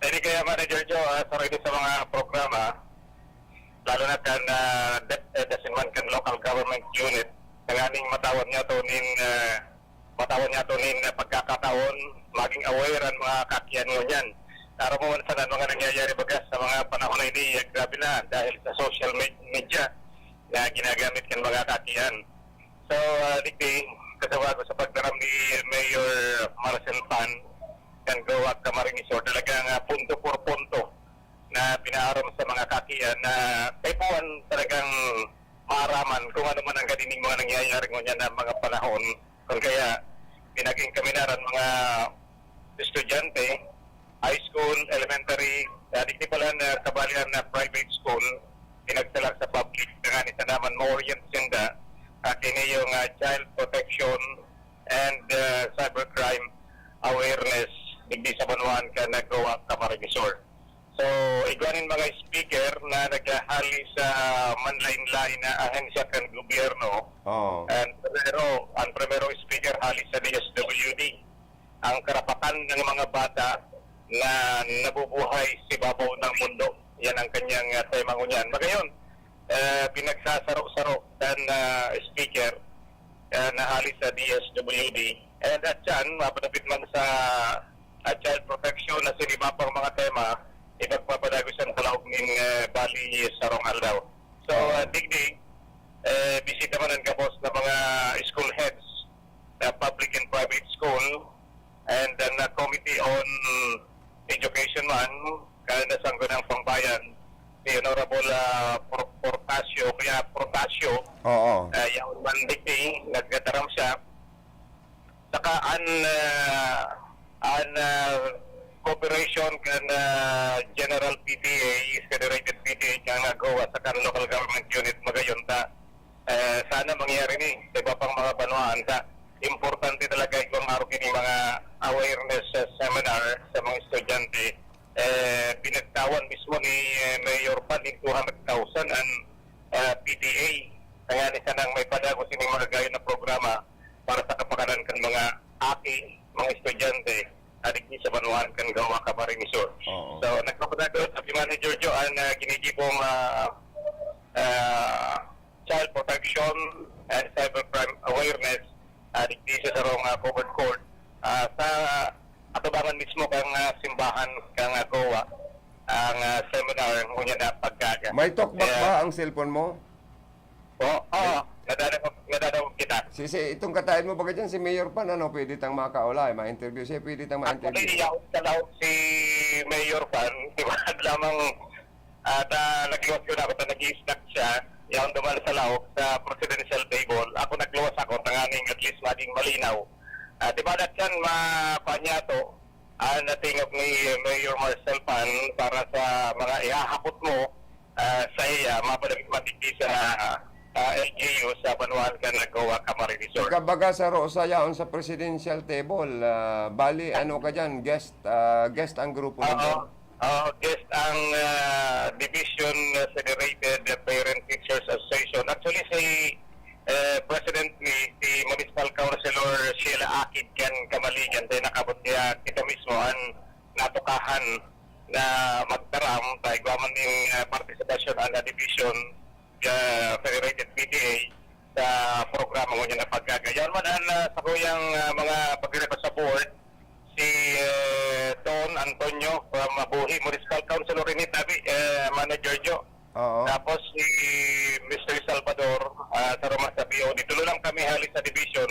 Ini kaya, Manager Joe, ah, sa sa mga programa, lalo na kan, ah, DepEd, asin man kan local government unit, tanganing matawan niya to nin, ah, matawan niya to nin pagkakataon, maging aware an mga kakian ngunyan. Aram mo man sana an mga nangyayari baga sa mga panahon na ini, eh, grabe na dahil sa social me-, media na ginagamit kan mga kakian. So, ah, digdi, kasabay ko sa pagtaram ni Mayor Marcel Pan, kan Goa, Camarines Sur, talagang, ah, punto por punto na pinaaram sa mga kakian na kaipuhan talagang maaraman kung ano man ang kanining mga nangyayari ngunyan na mga panahon. Kung kaya, pinaging kami na ran mga estudyante, high school, elementary, ah, digdi pala na kabalian na private school, pinagsalag sa public, na nga ni sana man ma-orient sinda, ah, kini yung, ah, child protection and, ah, cybercrime awareness digdi sa banwaan kan Nagoa, Camarines Sur. So, igwa nin mga speaker na naghahali sa manlain-lain na ahensya kan gobyerno. Oo. Ang primero, ang primero speaker hali sa D S W D, ang karapatan ng mga bata na nabubuhay sa ibabaw ng mundo. Yan ang kanyang, ah, tema ngunyan. Magayon, eh, pinagsasaro-saro kan, ah, speaker, ah, na hali sa D S W D. And at yan, mapadapit man sa, ah, child protection na siniba pang mga tema, ipagpapadagos yan sa laog nin, eh, bali sarong aldaw. So, ah, digdi, eh, bisita man ang gabos na mga school heads na public and private school, and then, ah, Committee on Education man, kaya na Sangguniang Pangbayan, si Honorable, ah, Por-, Portasio, kaya Portasio, Oo. ah, yaon man digdi, nagkataram siya. Saka an, ah, an, ah, cooperation kan, ah, General P T A, Federated P T A, kan Nagoa, saka local government unit, magayon ta. Eh, sana mangyari ni sa iba pang mga banwaan. Sa importante talaga, igwang arog ini mga awareness, ah, seminar sa mga estudyante eh, pinagtawan mismo ni, eh, Mayor Pan nin two hundred thousand an, ah, P T A. Kaya ni sanang may padagos ining mga gayon na programa para sa kapakanan kan mga aki, mga estudyante, adik ni sa banwaan kan Gawa, Camarines Sur. Oo. So, nagpapadagos, sabi man ni Giorgio, ang, ah, ginigibong, ah, ah, child protection and cybercrime awareness, ah, digdi sa sarong, ah, covered court, ah, sa atubangan mismo kang, ah, simbahan kang, ah, Goa ang, ah, seminar ngunyan na pagkaga. May talkback Kaya ba ang cellphone mo? Oo, oo. Nadadangog, nadadangog kita. Si, si, itong kataed mo baga dyan, si Mayor Pan, ano, pwede tang makaulay, ma-interview siya, pwede tang ma-interview. Actually, yaon sa laog si Mayor Pan, di ba? Lamang, at, ah, nagluwas ko na ako, ta nag-i-snack siya. Yaon duman sa laog, sa presidential table. Ako nagluwas ako, tanganing at least maging malinaw. Ah, di ba, datyan, ma-, pa niya to? Ah, natingog ni Mayor Marcel Pan para sa mga ihahapot mo, ah, sa iya, mapadagit madigdi sa, ah, L G U sa banwaan kan Goa, Camarines Sur. Ikabaga sa Rosa yaon sa presidential table, ah, bali, ano ka dyan, guest, ah, guest ang grupo Oo. ninyo? Oo, guest ang, ah, Division Federated Parent Teachers Association. Actually, si eh, President ni si Municipal Councilor Sheila Akid kan Kamaligan, kaya nakabot niya kita mismo an natukahan na magtaram ta igwa man nin, ah, partisipasyon an division, ah, Federated P T A sa programa ngunyan na pagkagayon man an, ah, sakuyang, ah, mga pagdiriba sa board, si, eh, Don Antonio from Mabuhi, Municipal Councilor ini tabi, eh, Manager Jo. Oo. Tapos si Mister Salvador, ah, sa Roma sa P O D. Tulo lang kami hali sa division.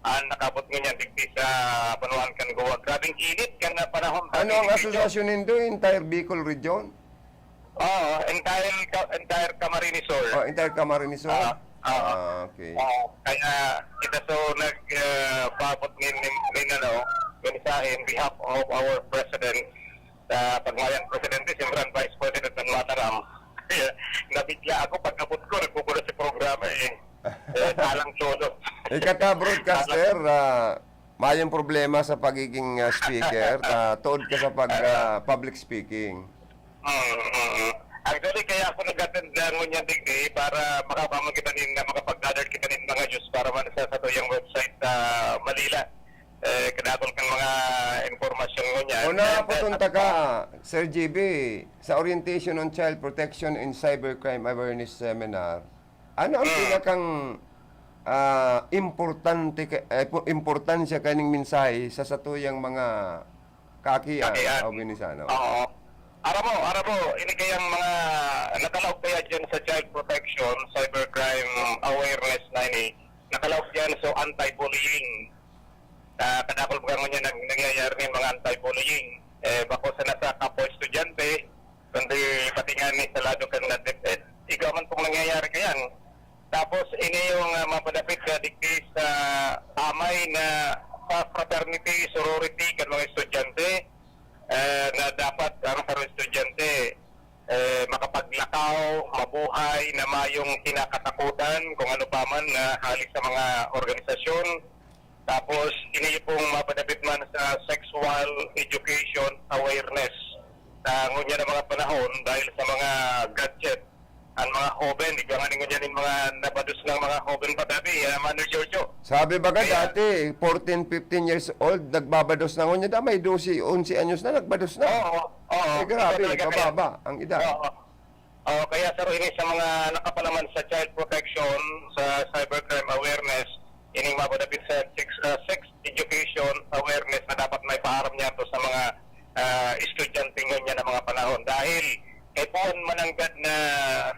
Ang nakabot ngunyan digdi sa banwaan kan Goa. Grabing init kan panahon. Ano ang asosasyon nindo? Entire Bicol Region? Oo, entire ka-, entire Camarines Sur. Oh, entire Camarines Sur? Ah, oo. Ah, okay. Oo, kaya kita so nag, ah, paabot nin, nin, nin, ano, mensahe in behalf of our president, sa pagmayang presidente, siyempre ang vice president ng Mataram. Nabigla ako, pag-abot ko, nagkukulat sa programa eh. Eh, talang todo. Ika ta, broadcaster, ah, mayong problema sa pagiging, ah, speaker, ah, tuod ka sa pag, ah, public speaking. Mm, mm, mm. Actually, kaya ako nag-attend na ngunyan digdi para makakamon kita nin, makapag-gather kita nin mga news para man sa, sa tuyang website sa Manila. Eh, kadakol kang mga impormasyon ngunyan. Una, And, uh, patunta ka, Sir G B, sa Orientation on Child Protection and Cybercrime Awareness Seminar. Ano ang Mm. pinakang, ah, importante ka, eh, po, importansya kaning mensahe sa satuyang mga kakian Kakian. o Binisano? Oo. Aram mo, aram mo, ini kayang mga nakalaog kaya dyan sa child protection, cybercrime awareness na ini, nakalaog yan sa anti-bullying. Ah, kadakol baga ngunyan nag-, nangyayari nin mga anti-bullying. Eh, bako sana sa kapwa estudyante, kundi pati nga ni sa lado kan DepEd. Igwa man pong nangyayari kayan. Tapos, ini yung, ah, mapadapit na digdi sa amay na sa fraternity, sorority kan mga estudyante, eh, na dapat ang sarong estudyante, eh, makapaglakaw, mabuhay, na mayong kinakatakutan, kung ano pa man na hali sa mga organisasyon. Tapos, ini pong mapadapit man sa sexual education awareness. Sa ngunyan na mga panahon, dahil sa mga gadget, ang mga hoben, igwa nga ni ngunyan yung mga nabados ng mga hoben patabi, ah, Mano Giorgio. Sabi baga Kaya dati, fourteen, fifteen years old, nagbabados na ngunyan. Da, may dose, onse anyos na, nagbados na. Oo, oo. Eh, grabe, Ito talaga kaya. kababa ang edad. Oo. Oh, kaya saro ini sa mga nakapalaman sa child protection, sa cybercrime awareness, ining mapadapit sa sex, ah, sex education awareness na dapat may paaram niya to sa mga, ah, estudyante ngunyan na mga panahon. Dahil kaipuhan mananggad na,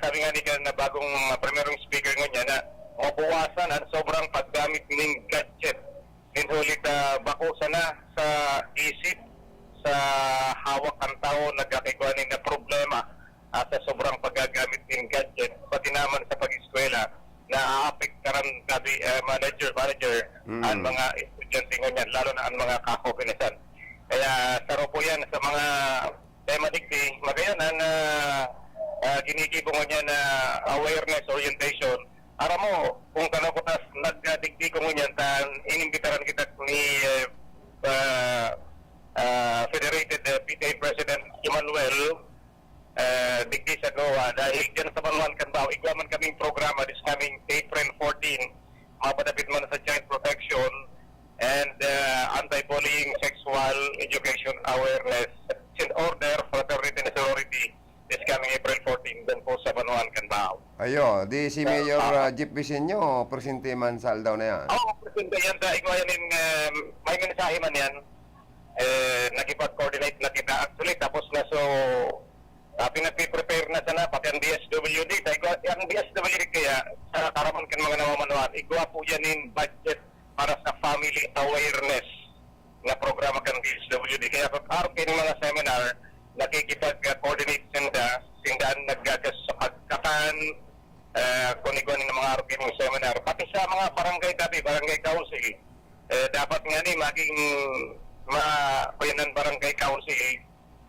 sabi nga ni kan na bagong, ah, primerong speaker ngunyan na mabawasan ang sobrang paggamit ning gadget. Nin huli ta bako sana sa isip, sa hawak kan tawo nagkakaigwa nin na problema, ah, sa sobrang paggagamit nin gadget, pati naman sa pag-eskwela, naaapektaran tabi, ah, manager, manager, Mm. ang mga estudyante ngunyan, lalo na ang mga kahobenesan. Kaya saro po yan sa mga tema digdi, magayon ang, ah, ah, ginigibo ngunyan na awareness orientation. Aram mo, kung kano ko tas nagdigdi ko ngunyan, ta inimbitaran kita ni, eh, ah, ah, Federated, eh, P T A President, yung mapadapit man sa child protection and, ah, anti-bullying, sexual education awareness, and order, fraternity and sorority this coming April fourteen, doon po sa Banwaan kan Bahaw. Ayo, di si Mayor, ah, Jeff Vicencio, presente man sa aldaw na yan. Oo, presente yan sa igwa yan in, um, may mensahe man yan. Eh, nakipag-coordinate na kita actually, tapos na, so, ah, pinagpiprepare na sana, pati ang D S W D. Sa igwa, ang D S W D kaya, sa kaaraman kan mga namamanwaan, igwa po yan in budget para sa family awareness na programa kan D S W D. Kaya pag araw kayo ng mga seminar, nakikipag-coordinate sinda, sinda ang naggagas sa pagkatan, eh, kung igwa ng mga araw kayo ng seminar. Pati sa mga barangay tabi, barangay council, eh, dapat nga ni maging ma-, kuyanan barangay council,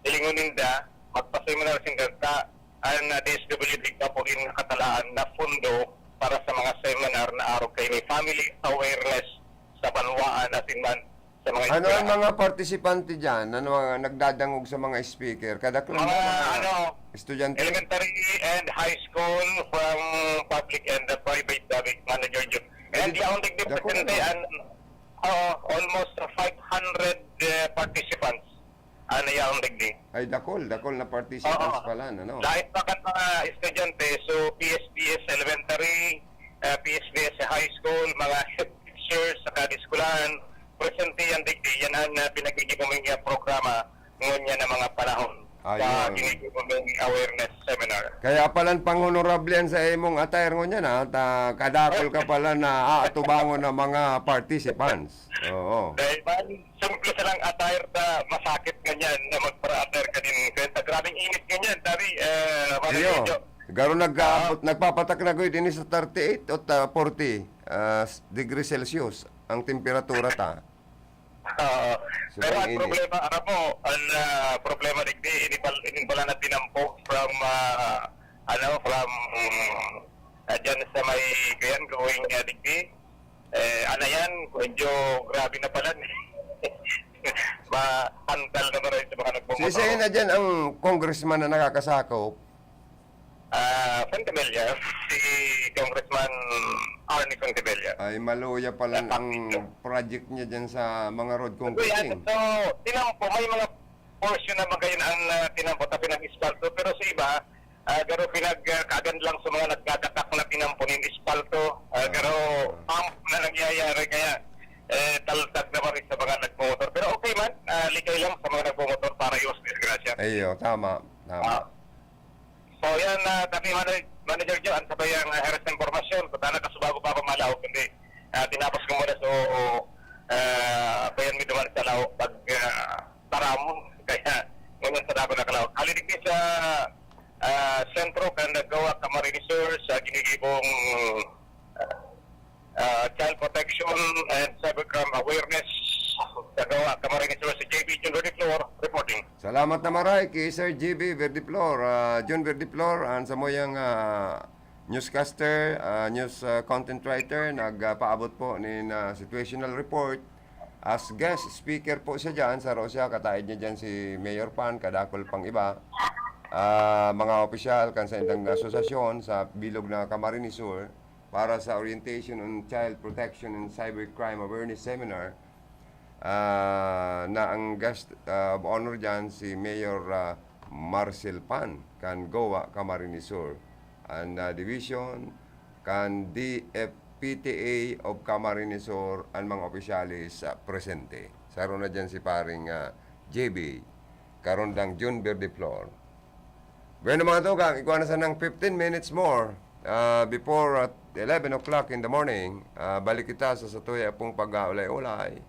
hilingon ninda, magpa-seminar sinda ta, ang, ah, D S W D pa po rin nakatalaan na pondo para sa mga seminar na araw kayo ni family awareness sa banwaan, asin man sa mga Ano ang eskwelahan. Mga partisipante dyan? Ano ang nagdadangog sa mga speaker? Kadaklan Mga, ba, mga ano, estudyante? Elementary and high school from public and the private, sabi, Manager Jun. And Hindi, the only dakul, difference, ano? An-, oo, almost five hundred, eh, participants. Ano yung digdi? Ay, dakul, dakul na participants Oo. Pala, ano? Lahat pa kan mga estudyante, so P S B S Elementary, eh, P S B S High School, mga head teachers, saka eskwelahan, presente yan digdi. Yan ang, ah, pinagigibong niya programa ngunyan na mga panahon sa Ayun. Ginigibong awareness seminar. Kaya pala ang panghonorable yan sa imong attire ngunyan, ha? Ta-, kadakol ka pala na aatubangon ng mga participants. Oo. Dahil man, simple silang attire ta masakit ngunyan na magpara-attire ka din. Kaya sa grabing init ngunyan, sabi, eh, Manoy Iyo. Jojo. Garo nag-aabot, Oo. Nagpapatak na gud ini sa thirty-eight o ta-, forty, ah, s-, degree Celsius ang temperatura ta. Oo. So, Pero ang ang init. Problema, aram mo, ang, ah, problema digdi, ini pal-, ini pala na tinampo from, ah, ano, from, ah, dyan sa may, kuyan, going, ah, digdi. Eh, ano yan, medyo grabe na pala. Maantal na ba rin sa mga nagpumotor? Sisihin na dyan ang congressman na nakakasakop? Ah, Fontebella, si Congressman Arnie Fontebella. Ay, maluya pala ang project niya dyan sa mga road concreting. So, tinampo, may mga portion na magayon ang, ah, tinampo, tapi nag-espalto. Pero sa iba, ah, garo pinag, ah, kagan lang sa mga nagdadatak na tinampo nin espalto. Ah, garo pump na nangyayari, kaya, eh, taltag na pa rin sa mga nagmomotor. Pero okay man, ah, ligay lang sa mga nagmomotor para iwas disgrasya. Ayo, tama, tama. Ah. So, yan, ah, tapi Mana-, Manager Joe, ang sabay ang, ah, heres na impormasyon. Kung sana kasubago pa ako malaog, hindi. Ah, tinapos ko muna. So, ah, bayan mi duman sa laog pag, ah, taram. Kaya, ngayon sa dako na kalaog. Halidigdi sa, ah, sentro, kan naggawa Camarines Sur sa ginigibong, ah, ah, child protection and cybercrime awareness. Nagawa Camarines Sur si J B Jun Redeflor reporting. Salamat na maray ki Sir J B Verdeflor, ah, Jun Verdeflor, an samuyang, ah, newscaster, ah, news, ah, content writer, nagpaabot po nin, ah, situational report. As guest speaker po siya diyan, saro siya, kataed niya diyan si Mayor Pan, kadakol pang iba. Ah, mga opisyal kan sa indang asosasyon sa bilog na Camarines Sur para sa Orientation on Child Protection and Cybercrime Awareness Seminar. Ah, na ang guest, ah, of honor diyan si Mayor, ah, Marcel Pan kan Goa, Camarines Sur. An, ah, division kan D F P T A of Camarines Sur, an mga opisyales, ah, presente. Saro na diyan si paring, ah, J B, karundang Jun Verdeflor. Bueno, mga tugang, igwa na sanang fifteen minutes more, ah, before, ah, eleven o'clock in the morning. Ah, balik kita sa satuya pong pag-aulay-ulay.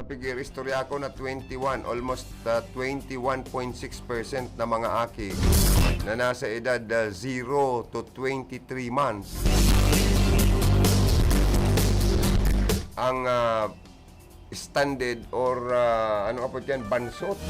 Pig-istorya ko na twenty-one, almost, ah, twenty-one point six percent na mga aki na nasa edad, ah, zero to twenty-three months ang, ah, stranded or, ah, ano ka po dyan, bansot.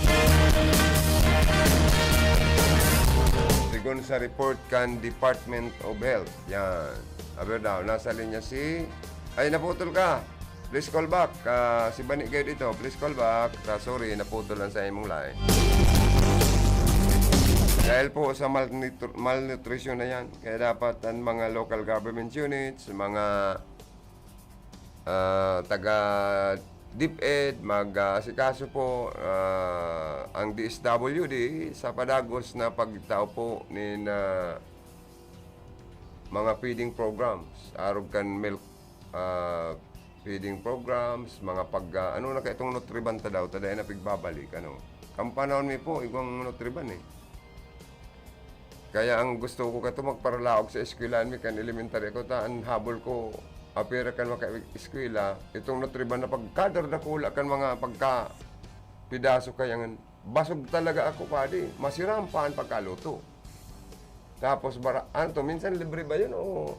Sigon sa report kan Department of Health. Yan. Aber daw, nasa linya si... Ay, naputol ka. Please call back. Ah, si Bani Guide ito. Please call back. Ah, sorry, naputol ang sa imong line. Dahil po sa malnutri-, malnutrition na yan, kaya dapat ang mga local government units, mga, ah, taga DepEd, mag-aasikaso po, ah, ang D S W D sa padagos na pagtao po nin, ah, mga feeding programs, arog kan milk, ah, feeding programs, mga pag, ah, ano na kaya itong Nutriban ta daw, ta dai na pigbabalik, ano. Kan panahon mi po, igwang Nutriban eh. Kaya ang gusto ko kato, magparalaog sa eskwelahan mi kan elementary ako, ta ang habol ko, apira kan maka-eskwela, itong Nutriban na pagkadardakula kan mga pagka pidaso kaya ngan. Basog talaga ako, padi. Masiram pa an pagkaluto. Tapos, bara-, ano to, minsan libre ba yun o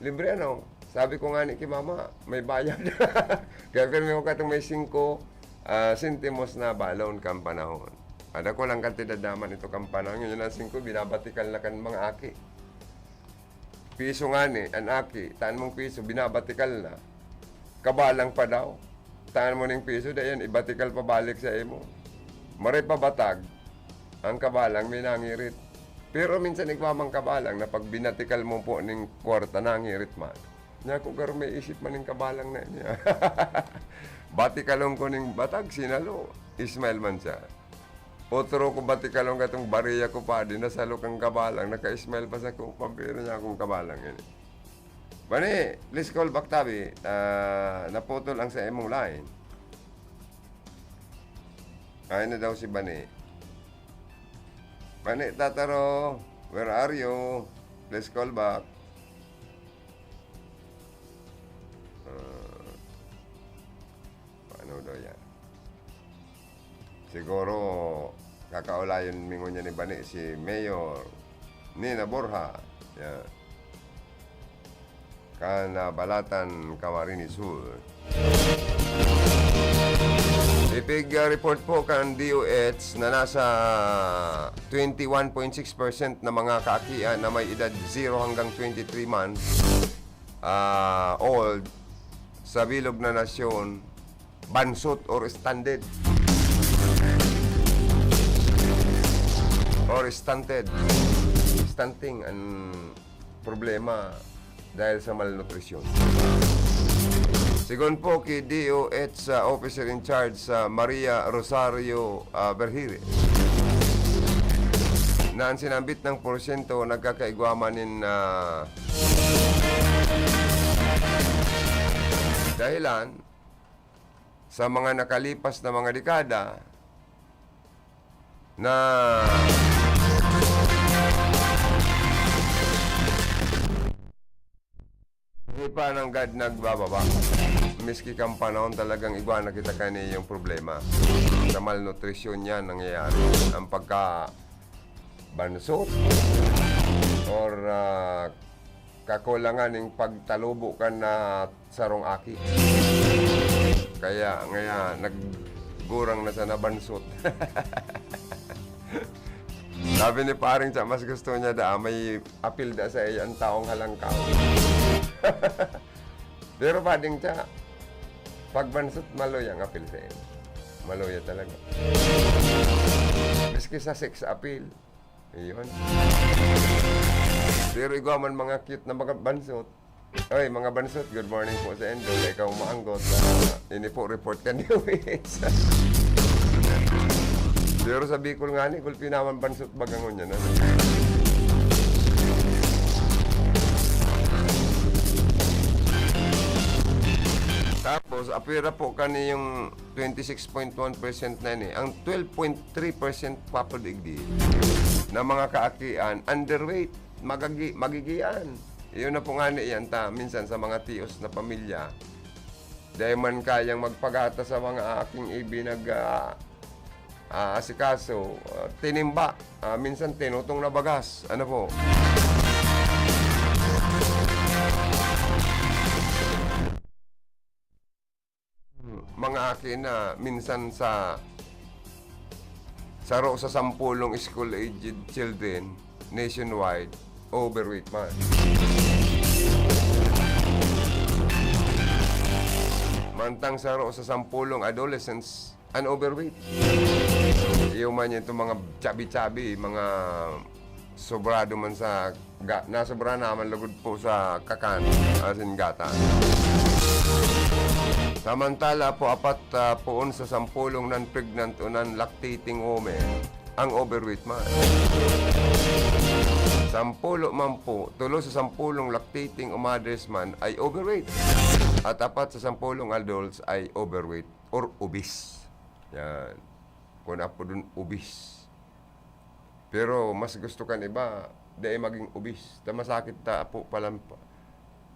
libre ano? Sabi ko nga ni ki mama, may bayad. Kaya pirmi ko katong may singko, ah, sentimos na balon kan panahon. Ada ko lang kantidad naman ito kan panahon. Yun ang singko, binabatikal na kan mga aki. Piso ngani, an aki, taan mong piso, binabatikal na. Kabalang pa daw. Taan mo ning piso, dayon ibatikal pabalik sa imo. Maray pabatag, ang kabalang may nangirit. Pero minsan igwa mang kabalang na pag binatikal mo po ning kwarta, nangirit man. Nya ko garo may isip man ning kabalang na niya. Batikalon ko ning batag, sinalo. Smile man siya. Otro ko batikalon katong bariya ko, padi, nasalo kan kabalang, naka-smile pa sa ko, pabiro niya akong kabalang ini. Bani, please call back, tabi. Ah, naputol ang sa imong line. Ay na daw si Bani. Bani, Tataro, where are you? Please call back. Ah, paano daw yan? Siguro, kakaulayon mi ngunyan ni Bani si Mayor Nina Borja. Yan. Kan, ah, Balatan, Camarines Sur. Ipig, ah, report po kan D O H na nasa twenty one point six percent na mga kaakian na may edad zero hanggang twenty three months, ah, old sa bilog na nasyon, bansot or stunted. Or stunted. Stunting ang problema dahil sa malnutrisyon. Sigon po ki D O H, ah, Officer in Charge sa Maria Rosario, ah, Berhire, na ang sinambit nang porsyento nagkakaigwa man nin, ah, dahilan sa mga nakalipas na mga dekada na hindi pa nanggad nagbababa. Miski kan panahon talagang igwa na kita kaniyang problema. Sa malnutrisyon yan nangyayari. Ang pagka bansot or, ah, kakulangan ning pagtalubo kan, ah, sarong aki. Kaya, ngaya, naggurang na sana bansot. Sabi ni Paring Cha, mas gusto niya daa may apil da sa iya ang taong halangkaw. Pero Pading Cha, pag bansot, maluya ang apil sa iyo. Maluya talaga. Maski sa sex appeal. Iyon. Pero igwa man mga cute na mga bansot. Oy, mga bansot, good morning po sa indo. Ikaw maanggot na ini po, report kan D O H. Pero sa Bicol ngani, gulpi naman bansot baga ngunyan, ano? Tapos, apira po kani yung twenty six point one percent na ini. Ang twelve point three percent, Papa Digdi, na mga kaakian, underweight, magagi-, magigian. Iyon na po nga ni iyan ta, minsan sa mga tiyos na pamilya, dahil man kayang magpagata sa mga aking ibinag-, ah, ah, asikaso, ah, tinimba, ah, minsan tinutong na bagas. Ano po? Mga akin na minsan sa saro sa sampulong school-aged children nationwide, overweight man. Mantang saro sa sampolong adolescents an overweight. Iyo man yan itong mga chubby-chubby, mga sobrado man sa ga-, nasobra naman lugod po sa kakan, asin gata. Samantala po, apat, ah, poon sa sampolong non-pregnant o non-lactating women ang overweight man. Sampulo man po, tulo sa sampolong lactating o mothers man ay overweight. At apat sa sampolong adults ay overweight or obese. Yan. Kung apo dun, obese. Pero mas gusto kan iba, dai maging obese. Ta masakit ta po palan,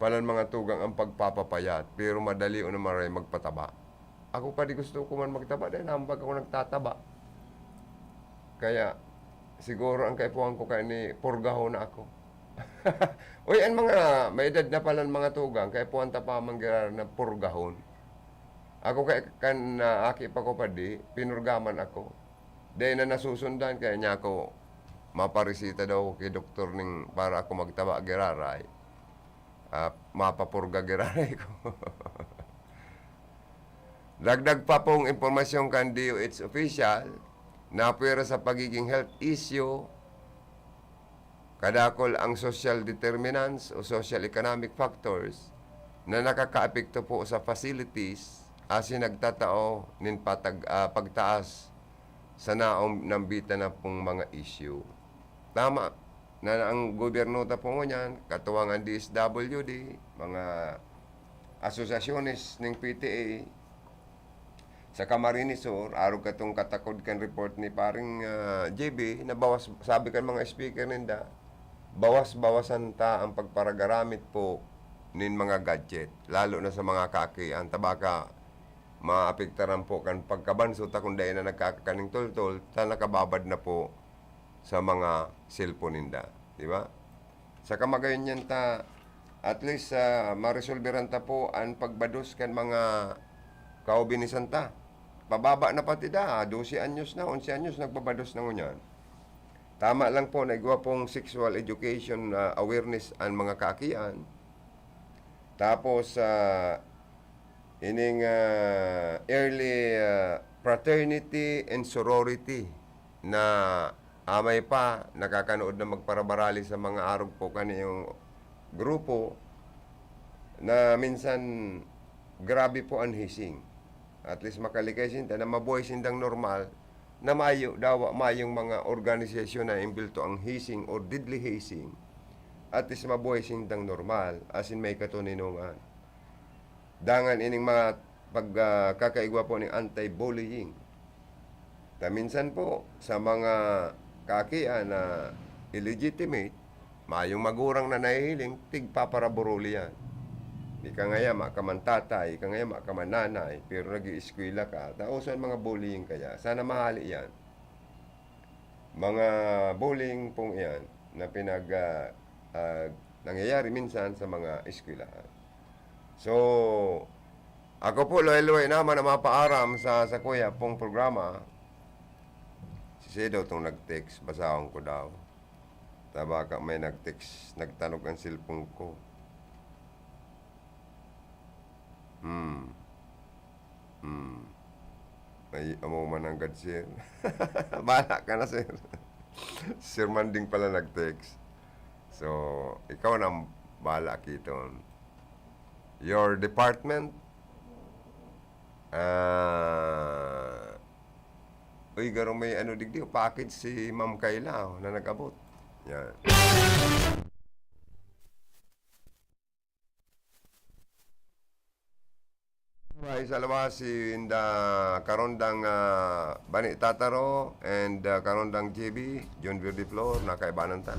palan mga tugang ang pagpapapayat, pero madali o naman rin magpataba. Ako pa di gusto ko man magtaba, dahil nambag ako nagtataba. Kaya, siguro ang kaipuhan ko kaya ni purgahon na ako. Uy, ang mga may edad na palan mga tugang, kaipuhan ta pa man giraray na purgahon. Ako kay kan, ah, aki pa ko pa di, pinurgaman ako. Dai na nasusundan, kaya niya ako mapareseta daw ki doktor ning para ako magtaba giraray. Ah, mapapurga giraray ko. Dagdag pa pong impormasyon kan D O H official, napwera sa pagiging health issue, kadakul ang social determinants o social economic factors na nakakaapekto po sa facilities asin nagtatao nin patag-, ah, pagtaas sa naong nambitan na pong mga issue. Tama na ang gobyerno ta po ngunyan, katuwang ang D S W D, mga asosasyones ning P T A, sa Camarines Sur, arog katong katakod kan report ni Paring, ah, J B, na bawas, sabi kan mga speaker ninda, bawas-bawasan ta ang pagparagaramit po nin mga gadget, lalo na sa mga kaakian. Ta baka maapektaran po kan pagkabansot ta kung dai na nagkakaning toltol, ta nakababad na po sa mga cellphone ninda, di ba? Sa kamagayon niyan ta, at least, ah, maresolberan ta po an pagbados kan mga kaubinisan ta. Pababa na pati da, dose anyos na, onse anyos, nagbabados na ngunyan. Tama lang po na igwa pong sexual education, ah, awareness an mga kaakian. Tapos, ah, ining, ah, early, ah, fraternity and sorority na amay pa, nakakanood na magparabarali sa mga arog po kaniyong grupo na minsan grabe po an hising. At least makalikay sinda na mabuhay sindang normal, na mayo dawa, mayong mga organisasyon na imbelto ang hising or deadly hising. At least mabuhay sindang normal, asin may katoninongan. Dangan ining mga pag, ah, kakaigwa po ning anti-bullying. Ta minsan po, sa mga kaakian na illegitimate, mayong magurang na nahihiling, tigpaparaburuli yan. Ika ngaya, ma ka man tatay, ika ngaya, ma ka man nanay, pero nag-iiskwela ka, ta uso an mga bullying kaya. Sana mahali yan. Mga bullying pong iyan na pinag, ah, ah, nangyayari minsan sa mga eskwelahan. So, ako po, luway-luway naman na mapaaram sa, sa kuya pong programa. Si Sedo tong nag-text, basahon ko daw. Ta baka may nag-text, nagtanog ang cellphone ko. Hmm. Hmm. Ay, amo man nanggad, sir. Bahala ka na, sir. Sir Manding pala nag-text. So, ikaw na ang bahala, Kiton. Your department, ah, uy, garo may ano digdi, package si Ma'am Kayla, oh, na nag-abot. Yan. Ay, sa lawas, si Inda Karondang, ah, Bani Tataro and, ah, Karondang J B, John Verde Flor, nakaibanan ta.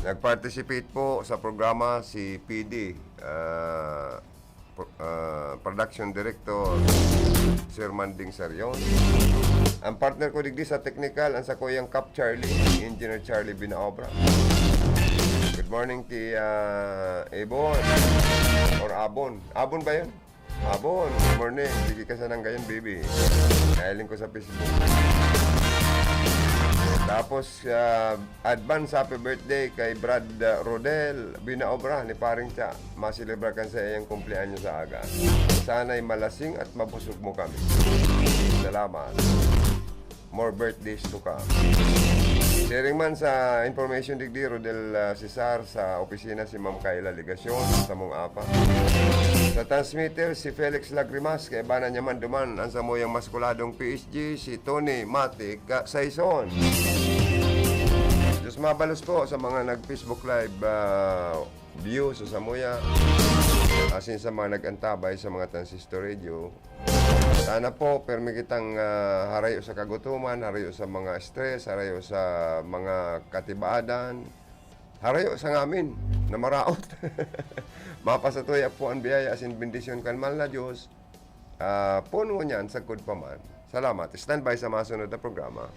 Nag-participate po sa programa si P D, ah, pro-, ah, production director, Sir Manding Sarion. Ang partner ko digdi sa technical, ang sakuyang Kap Charlie, Engineer Charlie Binaobra. Good morning, ti, ah, Ebon. Or Abon. Abon ba yun? Abon, good morning. Sige ka sa nang gayon, baby. Nahiling ko sa Facebook. Tapos, ah, advance happy birthday kay Brad, ah, Rodel Binaobra ni Paring Cha. Maselebra kan sa iyang kumpleanyo sa aga. Sana'y malasing at mabusog mo kami. Salamat. More birthdays to come. Siring man sa information digdi, Rodel, ah, Cesar, sa opisina si Ma'am Kayla Legacion, samong apa. Sa transmitter, si Felix Lagrimas, kaibanan niya man duman ang samuyang maskuladong P S G, si Tony Matic, ah, Saison. Diyos mabalos po sa mga nag-Facebook Live, ah, view sa samuya, asin sa mga nag-antabay sa mga transistor radio. Sana po, permi kitang, ah, harayo sa kagutoman, harayo sa mga stress, harayo sa mga katibadan, harayo sa ngamin na maraot. Mapasatuya po ang biyaya asin bendisyon kan mahal na Diyos. Ah, puno niyan, sagkod pa man. Salamat. Standby sa masunod na programa.